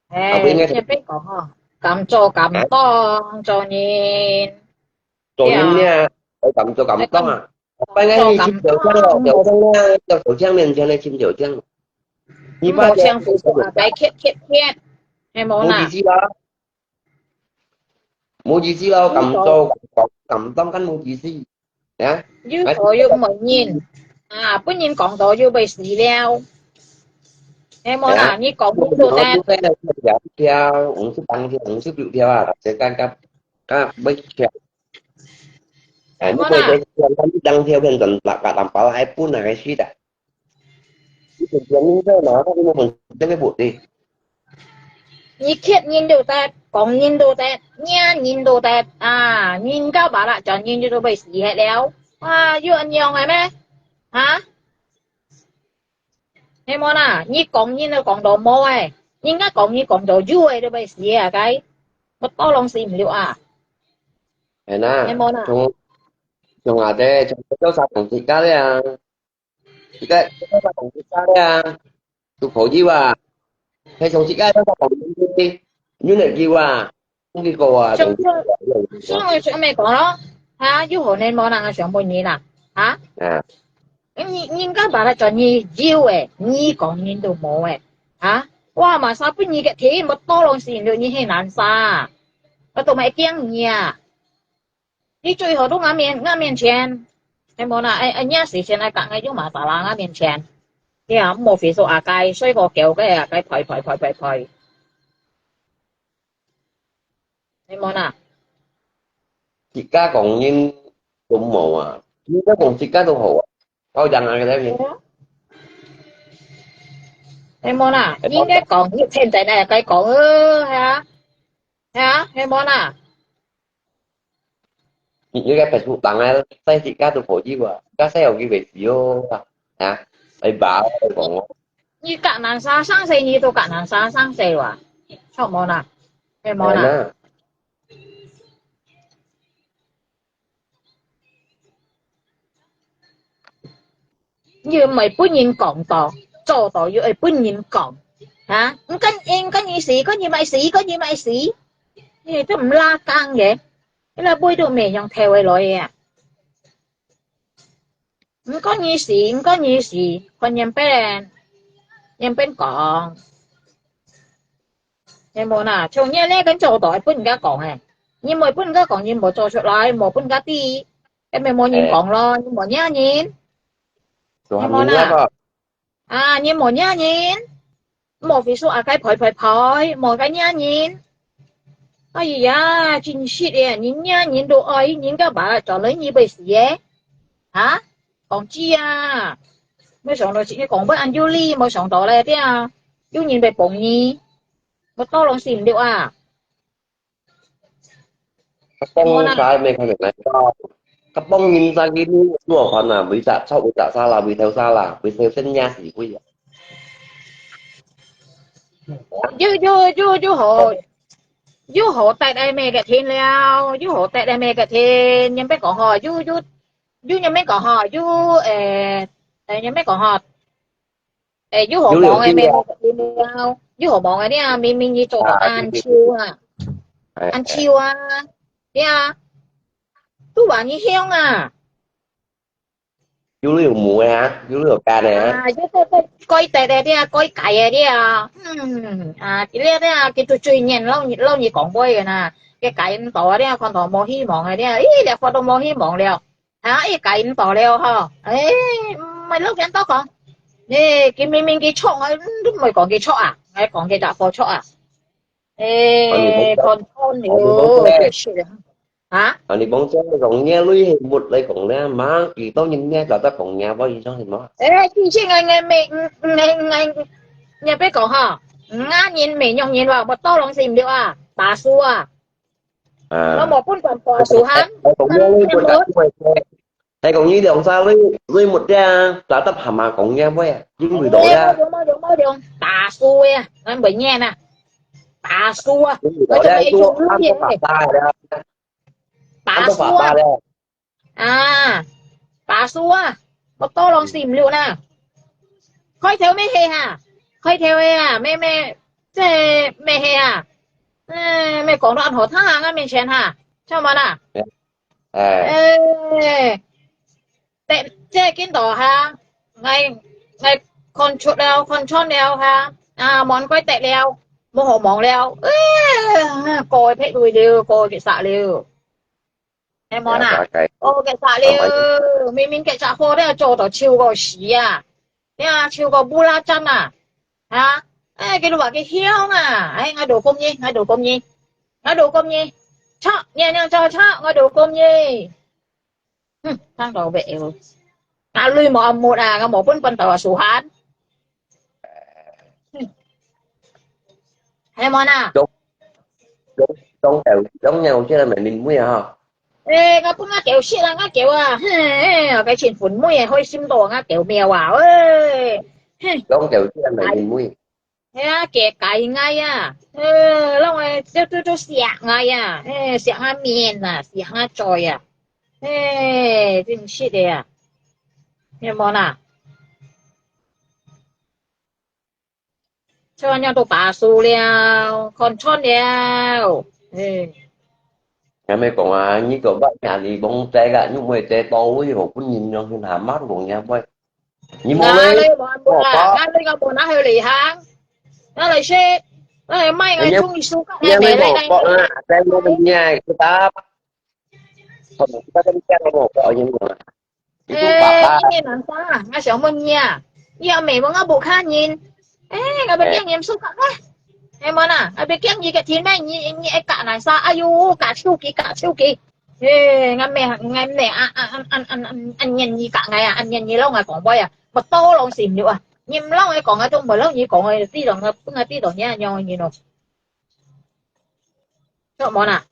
哎，後尾應該先別講吼，敢做敢當，做人。做人呢，愛敢做敢當啊！ 拜二尋小強咯，小強啊，到小強面前來尋小強。你拜二無相符啊，該欠欠欠，係無啦？無意思啦，無意思啦，敢做敢當，敢當，敢無意思，啊？有好有問人，啊，分人講到又會死了，係無啦？你講你做得，跳跳，五十當跳，五十六跳啊，大家剛剛剛會跳。 哎，你過去講，你當條片轉白白白白，還不拿去的。你本身你在哪？你根本這個不對。你欠人都得，講人都得，罵人都得啊！人家把啦，轉人就都被死忒了啊！有恁樣个咩？啊？ 係無啦？你講人都講到無誒，人家講你講到有誒，都會死啊！該，乜多攏死毋了啊！係啦，係無啦？從從阿爹從做啥東西家咧啊？一個做啥東西家咧啊？都可以啊！係從自家做啥東西，有能力啊？ 你講啊，上上上个上面講咯，哈，有可能無人想問你啦，哈？啊，你你應該把它轉你有誒，你講人都無誒，哈？哇，嘛啥分你个題目多東西，你你很難杀，我都沒驚你啊！你最好都俺面俺面前，係無啦？哎哎，你時間來講，哎，有嘛啥啦？俺面前，你啊，莫非說啊，該睡過覺个啊，該拍拍拍拍拍。 你問啊？自家講人都無啊，你該講自家都好啊，好樣啊，該个。你問啊？應該講，你現在呢，該講呃，係啊，係啊，你問啊？你你該Facebook人啊，在自家都可以啊，該使有機會事哦，啊，哎吧，講哦。你甲南沙生死，你都甲南沙生死哇？錯無啦？係無啦？係啦。又毋係本人講到，做到又係本人講，啊？毋跟毋跟你死，跟你咪死，跟你咪死，你都毋拉更个，你來背都袂用頭个來个啊！ 毋管你死，毋管你死，看人變，人變講。你無啦，像你咧，跟做到分人家講誒，你無分人家講，你無做出來，無分人家知，該咪無人講咯，你無惹人。你無啦。 啊，你無惹人，莫非說啊，該拍拍拍，莫該惹人。哎呀，真實个，人家人都愛，人家把找人一輩子个，啊，講知啊，沒想到自己講不恁有理，沒想到咧，對啊，有人會幫你，我當然心了啊。 佢幫晒咩？佢明來到，佢幫人晒个，你看啊，為隻草，為隻沙啦，為頭沙啦，為頭身也是會啊。又又又又好，又好帶來咩个天了，又好帶來咩个天，人別講吼，又又又人別講吼，又誒誒人別講吼， 誒，又好忙个咩？又好忙个呢，明明你做到恁久啊，恁久啊，對啊，都話你香啊。有你有無个啊？有你有干个啊？啊，又做做改得个對啊，改改个對啊，嗯啊，這个對啊，佢就最念老老你講話个啦，佢改毋到啊，對啊，看到無希望个對啊，咦，這發都無希望了。 啊，一改毋到了吼，誒，毋係老人家講，誒，佢明明佢錯，𠊎都毋會講佢錯啊，𠊎講佢大貨錯啊，誒，看穿了，真係啊，啊，啊，你講真，用若鐳係沒來講咧，嘛，佢當然呢，就得講若貨，你相信無？誒，之前𠊎𠊎未，𠊎𠊎，你別講吼，𠊎人未用人話，我當然係毋對啊，打輸啊。 我無本管大樹下。係講你兩儕鐳鐳沒咧，打得閒嘛講若話啊，因為到呀。無用無用無用，打輸啊，𠊎毋會念啊，打輸啊，𠊎就係用鐳个。打輸啊，啊，打輸啊，我多浪死毋了啦。開頭咩係哈？開頭个啊，咩咩，這咩係啊？誒，咩講到恁好聽啊，𠊎面前哈，像麼啦？ 誒，這這見到哈，𠊎𠊎看出了，看穿了哈，啊，無怪得了，無好望了，誒，過撇位了，過結煞了，係無啦？過結煞了，明明結煞好了，做到臭到死啊！ 呀，就講不拉真啊，啊，哎，佢就話佢香啊，哎，𠊎都講你，𠊎都講你，𠊎都講你，錯，你你做錯，𠊎都講你。哼，聽到尾哦，哪裡無阿木啊，𠊎無本本到啊，สุพรรณ。哼，係無啦？中中中有中有這個美女妹啊， 誒，𠊎分𠊎狗食啦，𠊎狗啊，嘿，該前分妹開心到𠊎狗貓啊，喂，嘿。講狗食啊，美女妹。係啊，佢改𠊎啊，呃，讓𠊎就就就惜𠊎啊，誒，惜𠊎面啊，惜𠊎嘴啊，誒，真實个啊，有無啦？ 就恁樣都把手了，看穿了。嗯。人咪講啊，你个乜人你講這个，你毋會這到位，好分人樣去拿乜講人會。你無咧，哪裡無無啦，哪裡个無拿去旅行，拿來食，拿來賣，我中意收个，你無講啊，這个你愛去打，可能這个你講無講，因為。 誒，今年南沙啊，𠊎想問你啊，你阿姆問𠊎屋下人，誒，𠊎別驚你毋舒服啊，係無啦？𠊎別驚你个天咩？你你愛嫁南沙，哎喲，嫁手機，嫁手機。誒，𠊎姆𠊎姆啊啊啊啊啊啊，願意嫁𠊎啊，啊願意摎𠊎講話啊，無多攏心肉啊，你毋摎𠊎講啊，都無摎你講啊，知道𠊎分𠊎知道你恁樣个人咯。 著無啦？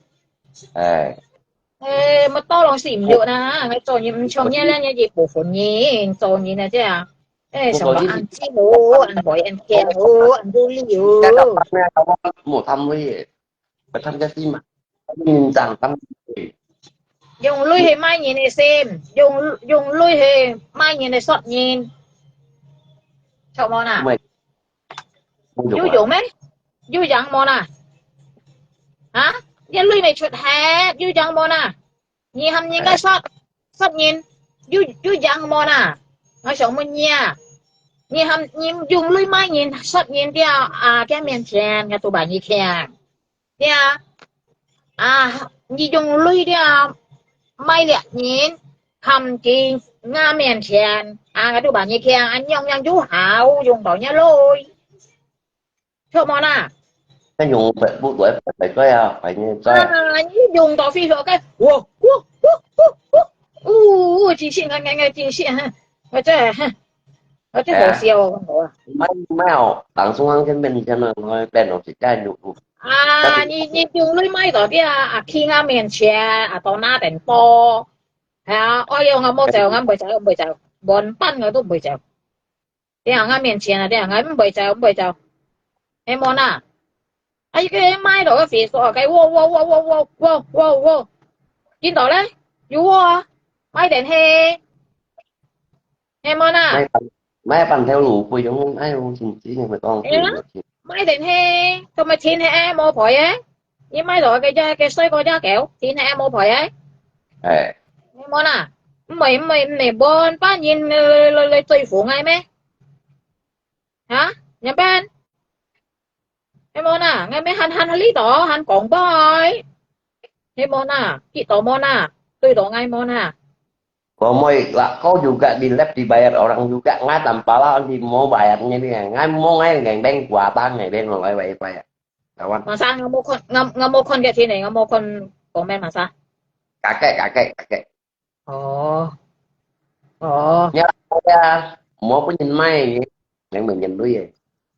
誒。誒，無多攏心肉啦，𠊎做人毋像你啦，你一部分人做人啊，這樣。誒，想到恁子好，恁會，恁care好，恁有理哦。無貪鐳，無貪這事嘛，認真貪。用鐳去買人个心，用用鐳去買人个煞人，著無啦？ 有用咩？有用無啦？啊？你鐳未出忒，有用無啦？你喊人家煞煞人，有有用無啦？𠊎想問你啊，你喊你用鐳買人煞人了啊，佢面前，𠊎都把你聽。 對啊，啊，你用鐳了，買了人，喊佢𠊎面前，啊，𠊎都把你聽，恁樣樣有效，用到你鐳，著無啦？用Facebook來排隊啊，排你在。啊，你用到Facebook个，我我我我我，哦，真是，我我我真是，哈，我这哈，我这好笑哦，我。买买哦，当中央跟面前呢，我变到是在路。啊，你你用你买到的啊，啊，去啊面前啊，到那点多，哎呀，哎哟，我冇走，我唔会走，唔会走，半班我都唔会走。 在𠊎面前啊，在𠊎毋會走，毋會走。係無啦？啊，一个人買落个水果，該喔喔喔喔喔喔喔喔，見到咧？有喔啊，買電器，係無啦？買半買半條路費用，哎喲，真正係講。係啦，買電器，同埋天氣無賠个，你買落个只个水果只狗，天氣無賠个。哎。係無啦？毋會毋會毋會，半班人來來來來追付𠊎咩？ 啊，仰般？係無啦？𠊎乜還還呢度，還講話，係無啦？見到無啦？對到𠊎無啦？Kau mau lah, kau juga di lab dibayar orang juga, ngai tanpa lah di mau bayarnya ni, ngai mau ngai ngeng beng kuatang ngai beng lai wifi ya, kawan. Masa𠊎無看，𠊎𠊎無看个天呢，𠊎無看comment masa。Kakek kakek kakek。 哦，哦。Ya, ya, mau pun nyen mai, yang menyen lui.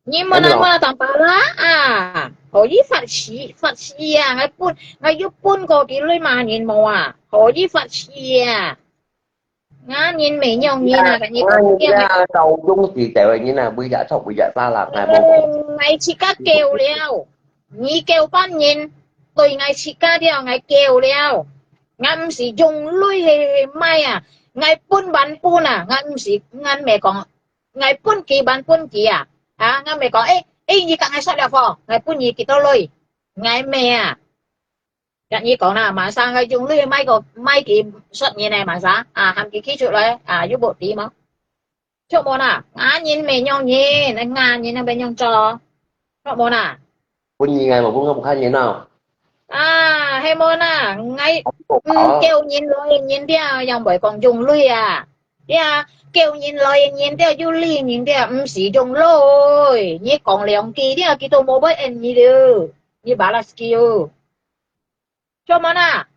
Nyi mana mana tampala ah. Hoi phát si, phát si ah, ngai pun, ngai yu pun ko ki lui ma nyen mo ah. Hoi phát si ah. Nga nyen me nyong nyen ah, ka nyi ko nyen ah. Tau dung si teu nyen ah, bui ja chok, bui ja sa la, ngai mo. Ngai chi ka kêu liao. Nyi kêu pan nyen, tui ngai chi ka liao, ngai kêu liao. Ngan msi jung lui he he mai à. Ngai pun ban pun à. Ngan msi ngan mẹ con. Ngai pun ki ban pun ki à. À, ngan mẹ con. Ê, ê, nyi ka ngai sót liao pho. Ngai pun nyi ki tô lui. Ngai mẹ à. Gak nyi con à, mà sao ngai jung lui mai ko, mai ki sót nyi này mà sao. À, ham ki ki chụp lại. À, yu bộ tí mà. Chok mona, nga nyin me nyong nyin, nga nyin nang pe nyong cho. Chok mona. Pun nyi ngai mo pun nga bukan nyin no. À, hay mona, ngai kêu nyin lôi nyin dia, yang bơi con dùng lui à. Dia, kêu nyin lôi nyin dia, yu li nyin dia, msi dùng lui. Nyi con liang ki dia, ki tô mo bơi en nyi liu. Nyi balas kiu. Cho mona.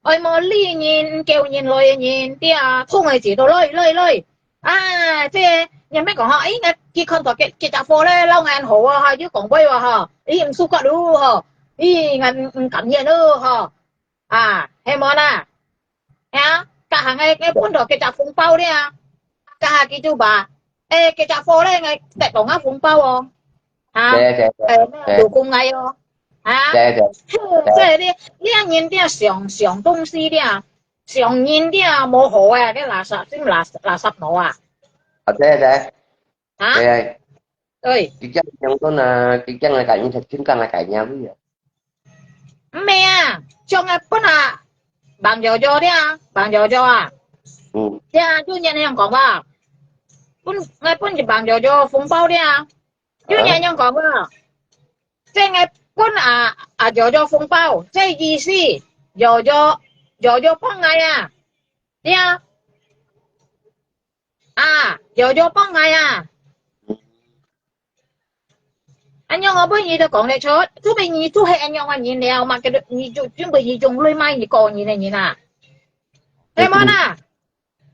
Ôi mô li nyin, kêu nyin lôi nyin, tia, thung ai chỉ tô lôi, lôi, lôi. À, thế, nyan mẹ con hả, ý, ngai, ki con tỏ kẹt, kẹt chả phô lê, lâu ngan hổ hả, yu con bơi hả, ý, em su cọ đủ hả, ý, ngan, em cảm nhận đủ hả. À, hay mona. Hả, cả hàng ngai, ngai phun tỏ kẹt chả phung bao đi à. Cả hàng ki chu bà. Ê, kẹt chả phô lê, ngai, tẹt tỏ ngã phung bao hả. Hả? Dè, dè, dè, ê, dè. Đủ cùng ngai hả. Hả? Dè, dè. Hư, dè. Dè đi, đi ăn nhìn đi à, xiong, xiong東西đi à. Xiong nhìn đi à, mô hổ à, cái là sập, sim là, là sập nổ à. À, dè, dè. Hả? Dè. Ơi. Kí chăng yang tuần à, kí chăng là cải nhân thật chính căn là cải nhà quý à. Mẹ à, cho ngai pun à, bằng dò dò đi à, bằng dò dò à. Ừ. Đi à, chú nhận em còn ba. Pun, ngai pun chỉ bằng dò dò, phung bao đi à. Chú nhận em còn ba. Thế ngai pun à, à, dò dò phung bao, thế gì xí, dò dò, dò dò phung ngai à. Đi à. À, dò dò phung ngai à. Anh nhong ở bên gì đó còn lại chốt, chú bên gì chú hay anh nhong anh nhìn leo mà cái đó, gì chú, chú bên gì dùng lưới mai gì còn nhìn này nhìn à. Thế mà nè.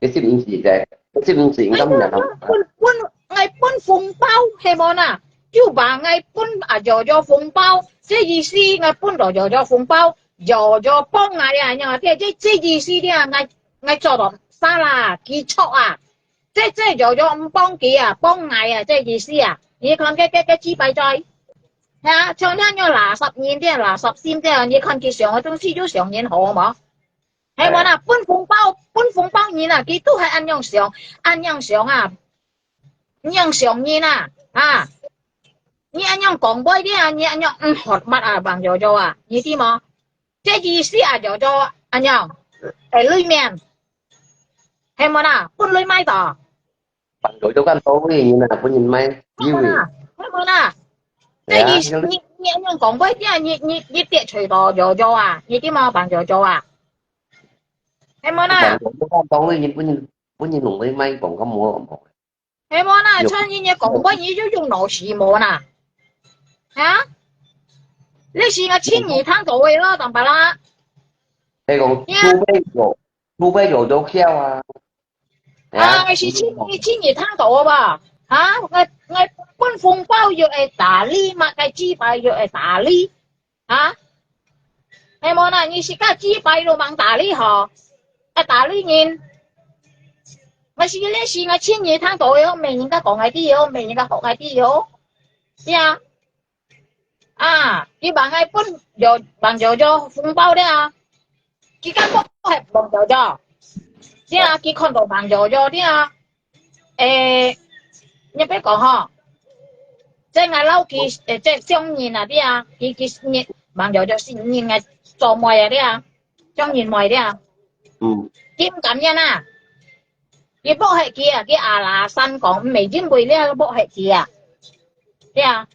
Cái sim gì đây? Cái sim gì ngắm nè. Pun, pun, ngai pun phung bao, hay mà nè. Chú bà ngai pun à dò dò phung bao. Thế gì xí ngai pun dò dò dò phung bao. Dò dò phung ngai à, nhong à, thế, thế, thế gì xí đi à, ngai, ngai cho đó, sao là, kỹ chọ à. Thế, thế, dò dò phung kỹ à, phung ngai à, thế gì xí à. Nhi con cái, cái, cái chi bài chơi. Ha, cho nên nhớ là sập nhìn thế, là sập sim thế, nhi con kỹ xiong, tôi xí chú xiong nhìn hổ mà. Hay mà nè, pun phung bao, pun phung bao nhìn à, kỹ tu hay ăn nhong xiong, ăn nhong xiong à. Nhong xiong nhìn à, à. Nhi ăn nhong con bơi đi à, nhi ăn nhong, ừ, hot mắt à, bằng dò dò à, nhi tí mà. Thế gì xí à, dò dò, ăn nhong. Ê, lưới miệng. Hay mà nè, pun lưới mai tỏ. Bạn đối dấu căn tố với nhìn là có nhìn may. Hay mà nè, hay mà nè. Thế gì, nhi, nhi ăn nhong con bơi đi à, nhi, nhi, nhi tiệt trời đó, dò dò à, nhi tí mà, bằng dò dò à. Hay mà nè. Bạn đối dấu căn tố với nhìn, có nhìn, có nhìn lủng với may, còn có mua, còn mua. Hay mô na, chun nyi nyi kong boi nyi yu yung nô shi mô na. Ha? 你是𠊎親耳聽到个咯，當巴拉。你講，呀。除非有，除非有都跳啊。啊，𠊎是親耳，親耳聽到个吧？啊，𠊎，𠊎分紅包又會打你，麼个雞排又會打你，啊？係無啦？你自家雞排都吂打你吼，還打你人。𠊎是，你是𠊎親耳聽到个哦，毋係人家講个知哦，毋係人家學个知哦。是啊。 啊，佢吂愛分有，吂有有紅包了啊。佢敢無係吂有有？對啊，佢看到吂有有了啊。誒，你別講吼，這𠊎老弟，誒，這相認啊，對啊，佢，佢認，吂有有係認个做妹啊，對啊，相認妹了啊。嗯。佢毋甘願啊。 佢駁忒佢啊，佢阿拉山講，毋係因為這駁忒佢啊。對啊。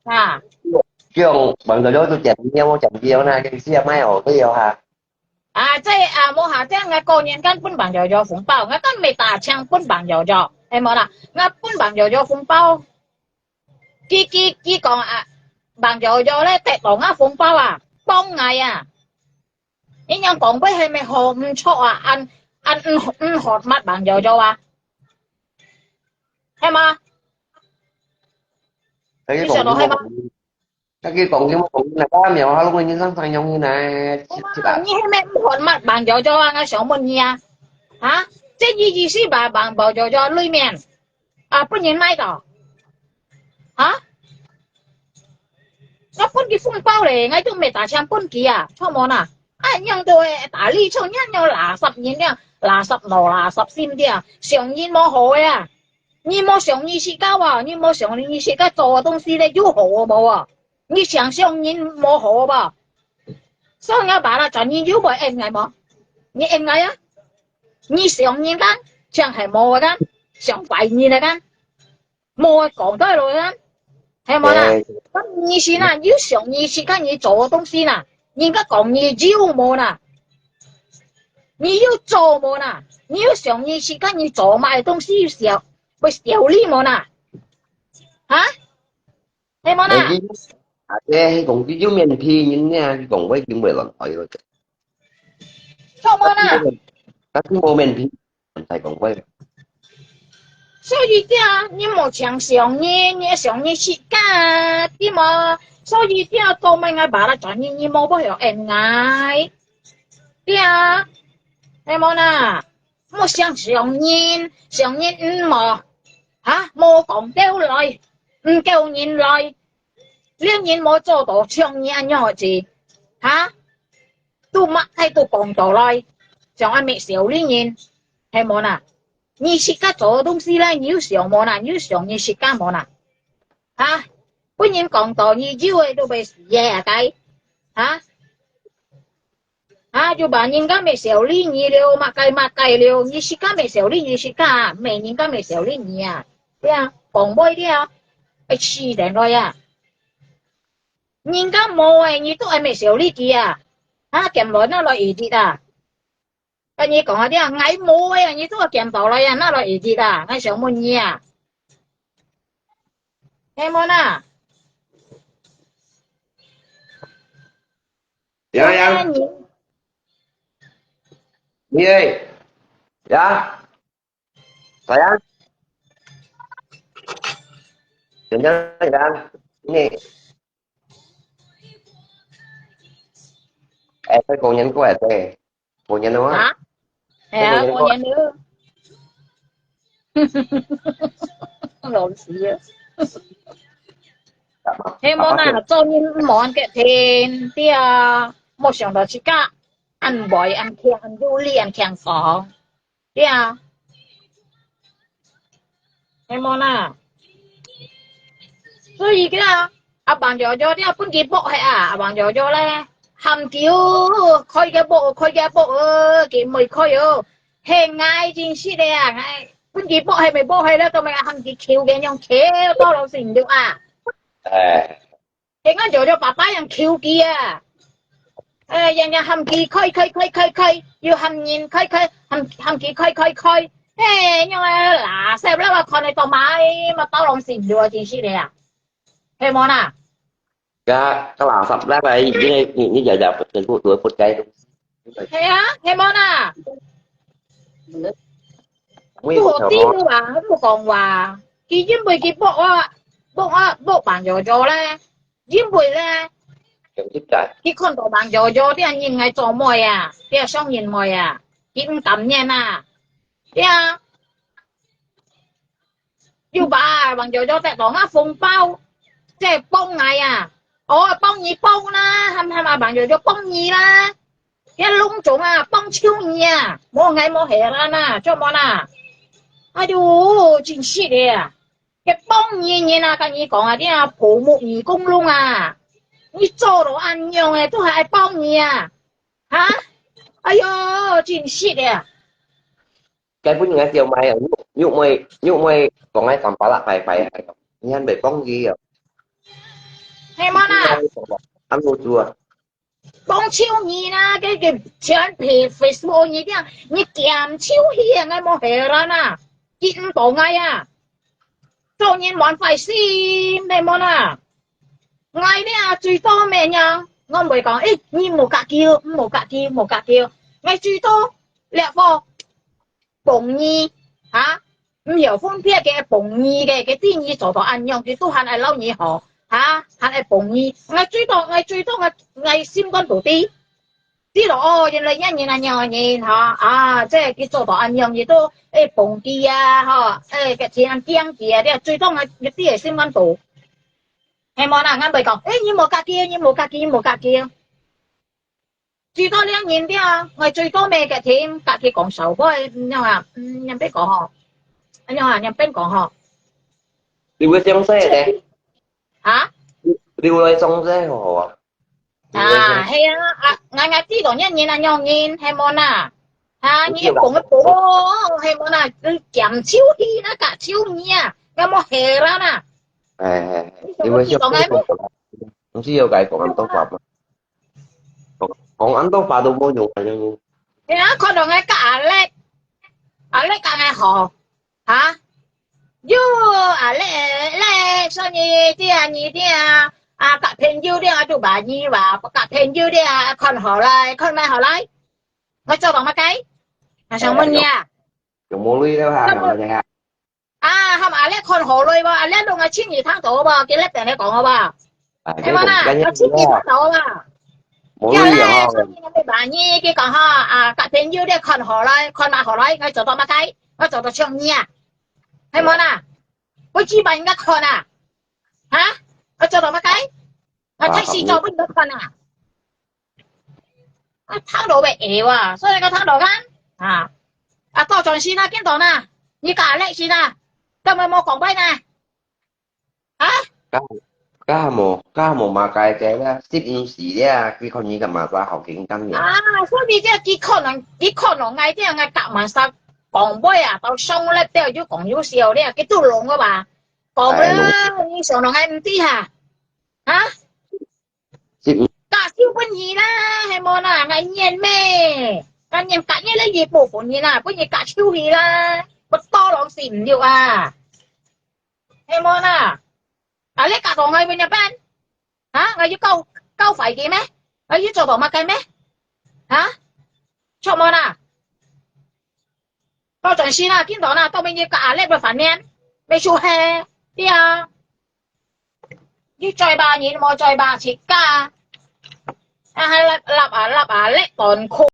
啊。叫朋友就點掉，點掉那个是啊，賣好个哦哈。啊，這啊，無下，這𠊎個人敢分朋友有紅包，𠊎敢毋係打槍分朋友有，係無啦？𠊎分朋友有紅包，佢，佢，佢講啊，朋友有咧，得到𠊎紅包啊，幫𠊎啊。 你仰講話係毋係好毋著啊？恁，恁毋，毋好乜朋友做啊？係無？你想到係無？佢講，佢講，佢講，那个苗哈，如果你上山用的呢，係無？你係毋係毋好乜朋友做啊？𠊎想問你啊，哈？這意思係朋友做裡面 啊，分人買到。啊？𠊎分佢紅包咧，𠊎都毋係打槍分佢啊，著無啦？啊，仰都會打你，像恁樣垃圾人啊，垃圾腦、垃圾心个啊，想人無好个啊。你無想你自家啊，你無想你自家做个東西咧，有好無啊？你想想人無好無？所以𠊎話啦，做人有會應𠊎無？你應𠊎啊？你想人間，像係無个間，想壞人个間。 無講對路啊，係無啦？對。該你是啦，有想你自家你做个東西啦，人家講你有無啦？你有做無啦？你有想你自家你做麼个東西有少，會少你無啦？哈？係無啦？哎，你，啊，這，佢講佢有面皮人呢，佢講話已經會亂來了。著無啦？但是無面皮。 大公會。所以這，你莫淨想你，你愛想你自家，知無？所以這做麼个𠊎話啦，做人你莫，莫曉恩愛，對啊，係無啦？莫想想人，想人毋莫，哈，莫講道理，毋叫人來，連人莫做到像你恁樣子，哈？ 都麼个都講到來，像恁樣笑你人，係無啦？你自家做个東西咧，你有想無啦？你有想你自家無啦？哈？分人講到你有个都會死个啊，該？哈？啊，就話人家乜笑你你了，麼个麼个了，你自家乜笑你你自家啊，毋係人家乜笑你你啊，對啊，講話了，愛試等來啊。 人家無个，你都還無笑你佢啊？啊，撿來拿來edit啊？跟你講啊，這𠊎無个，你都愛撿到來啊，拿來edit啊？𠊎想問你啊，係無啦？呀呀，你，你，呀。 Sayang. Sayang, sayang. Ini. Eh, saya kongyan ko eh, saya. Kongyan apa? Ha? Ya, kongyan ko. Kongyan dulu. Lalu sih ya. Hei, Mona, 做人毋好恁个天，對啊，莫想到自家恁會、恁強、恁有力、恁強壯。 對啊。係無啦？所以个啊，阿爸舅舅，你分佢駁忒啊，阿爸舅舅咧，喊佢哦，開个駁，開个駁哦，佢毋會開哦，係𠊎真實个啊，𠊎分佢駁忒，毋係駁忒咧，做麼个喊佢求个樣，求到老死毋著啊？哎。 係𠊎舅舅爸爸樣求佢啊。哎，樣樣喊佢開開開開開，又喊人開開，喊，喊佢開開開。嘿，樣个垃圾啦，看得到買，嘛到攏心了，真實个啊。係無啦？个个垃圾啦，个，因为你你日日全部都会不该东西。系啊，系无啦？没有什么。都好知啊，都讲话，佢因为佢屋啊，屋啊，屋办咗咗咧，因为咧，有这个。佢看到办咗咗，啲人爱做妹啊，啲人想认妹啊，佢唔甘愿啊，对啊。 有吧，王九九在讲啊，红包，在帮你啊。哦，帮你帮啦，喊喊啊，王九九帮你啦。也拢总啊，帮手你啊，无爱无下啦呐，做么啦？哎哟，真是的啊！个帮你人啊，跟你讲啊，你啊，婆母女工拢啊，你做到恁样诶，都还帮你啊？哈？哎哟，真是的啊！ 该本人个小妹啊，玉玉妹玉妹讲个三巴拉拜拜啊，你还袂讲伊哦。系嘛啦？安老师啊，讲手你啦，个个全皮 Facebook 你这样，你点手去啊，我无下啦呐，见唔到我啊，做人蛮坏心，系嘛啦？我咧最多咩呀？我唔会讲，诶，你莫甲叫，莫甲叫，莫甲叫，我最多掠货。 帮你，哈？毋晓分别个帮你个，个第二做到恁样，佢都还爱捞你好，哈？还爱帮你，我最多，我最多，我我心肝肚底，知道哦，原来一人啊，两人哈，啊，这佢做到恁样，佢都诶帮佢啊，哈，诶，个钱惊佢啊，这最多我一啲个心肝肚，系无啦？我袂讲，诶，你莫甲佢，你莫甲佢，你莫甲佢。 最多两人了，我最多咩个听，甲佢讲笑话，你样啊，嗯，人别讲吼，你样啊，人别讲吼。你会相识的？啊？你会相识好啊？啊，系啊，啊，俺俺知道两人啊，两人，系无啦？啊，你讲个婆，系无啦？佢讲手去那个手你啊，那么黑了啦。哎哎，你会相识好啊？东西有改讲很多话嘛。 讲，讲恁多话都无用啊，你。哎呀，可能个甲阿力，阿力甲个好，哈？哟，阿力，力，所以这样你这样，啊，甲朋友这样就把你吧，甲朋友这样看好来，看蛮好来。我做到么个？我想问你啊。有没有累了哈？那么，我讲啊。 啊，喊阿力看好来无？阿力弄个千二通到无？佢咧同你讲好无？啊，係嘛啦？有千二通到啊嘛？無路用哦。所以你咪萬一佢講哈，啊，甲朋友咧看好來，看嘛好來，我做到麼个？我做到像你啊，係嘛啦？我只幫人家看啊，哈？我做到麼个？啊，大事做分人家看啊。 啊，頭路會會哇，所以个頭路kan，啊，啊，到轉時啦，見到啦，你甲阿力時啦，根本無講話啦，啊？該，該無，該無嘛該个啦，十五時了，佢看你个嘛咋好緊張呢？啊，所以這佢可能，佢可能愛這樣个甲嘛啥講話啊，到上了掉又講又笑了，佢都聾个吧？講了，哎，你想到愛毋知哈？啊？ 甲手分你啦，係無啦？𠊎念咩？𠊎念甲念了一部分你啦，分你甲手去啦，我多人死毋了啊，係無啦？啊，你甲到𠊎會仰般？啊，𠊎要教教壞佢咩？𠊎要做到麼个咩？啊，錯無啦？到轉時啦，見到啦，到尾你甲阿力會反面，會輸嘿，對啊。 你嘴巴人無嘴巴自家，啊，還立立啊立啊，力斷苦。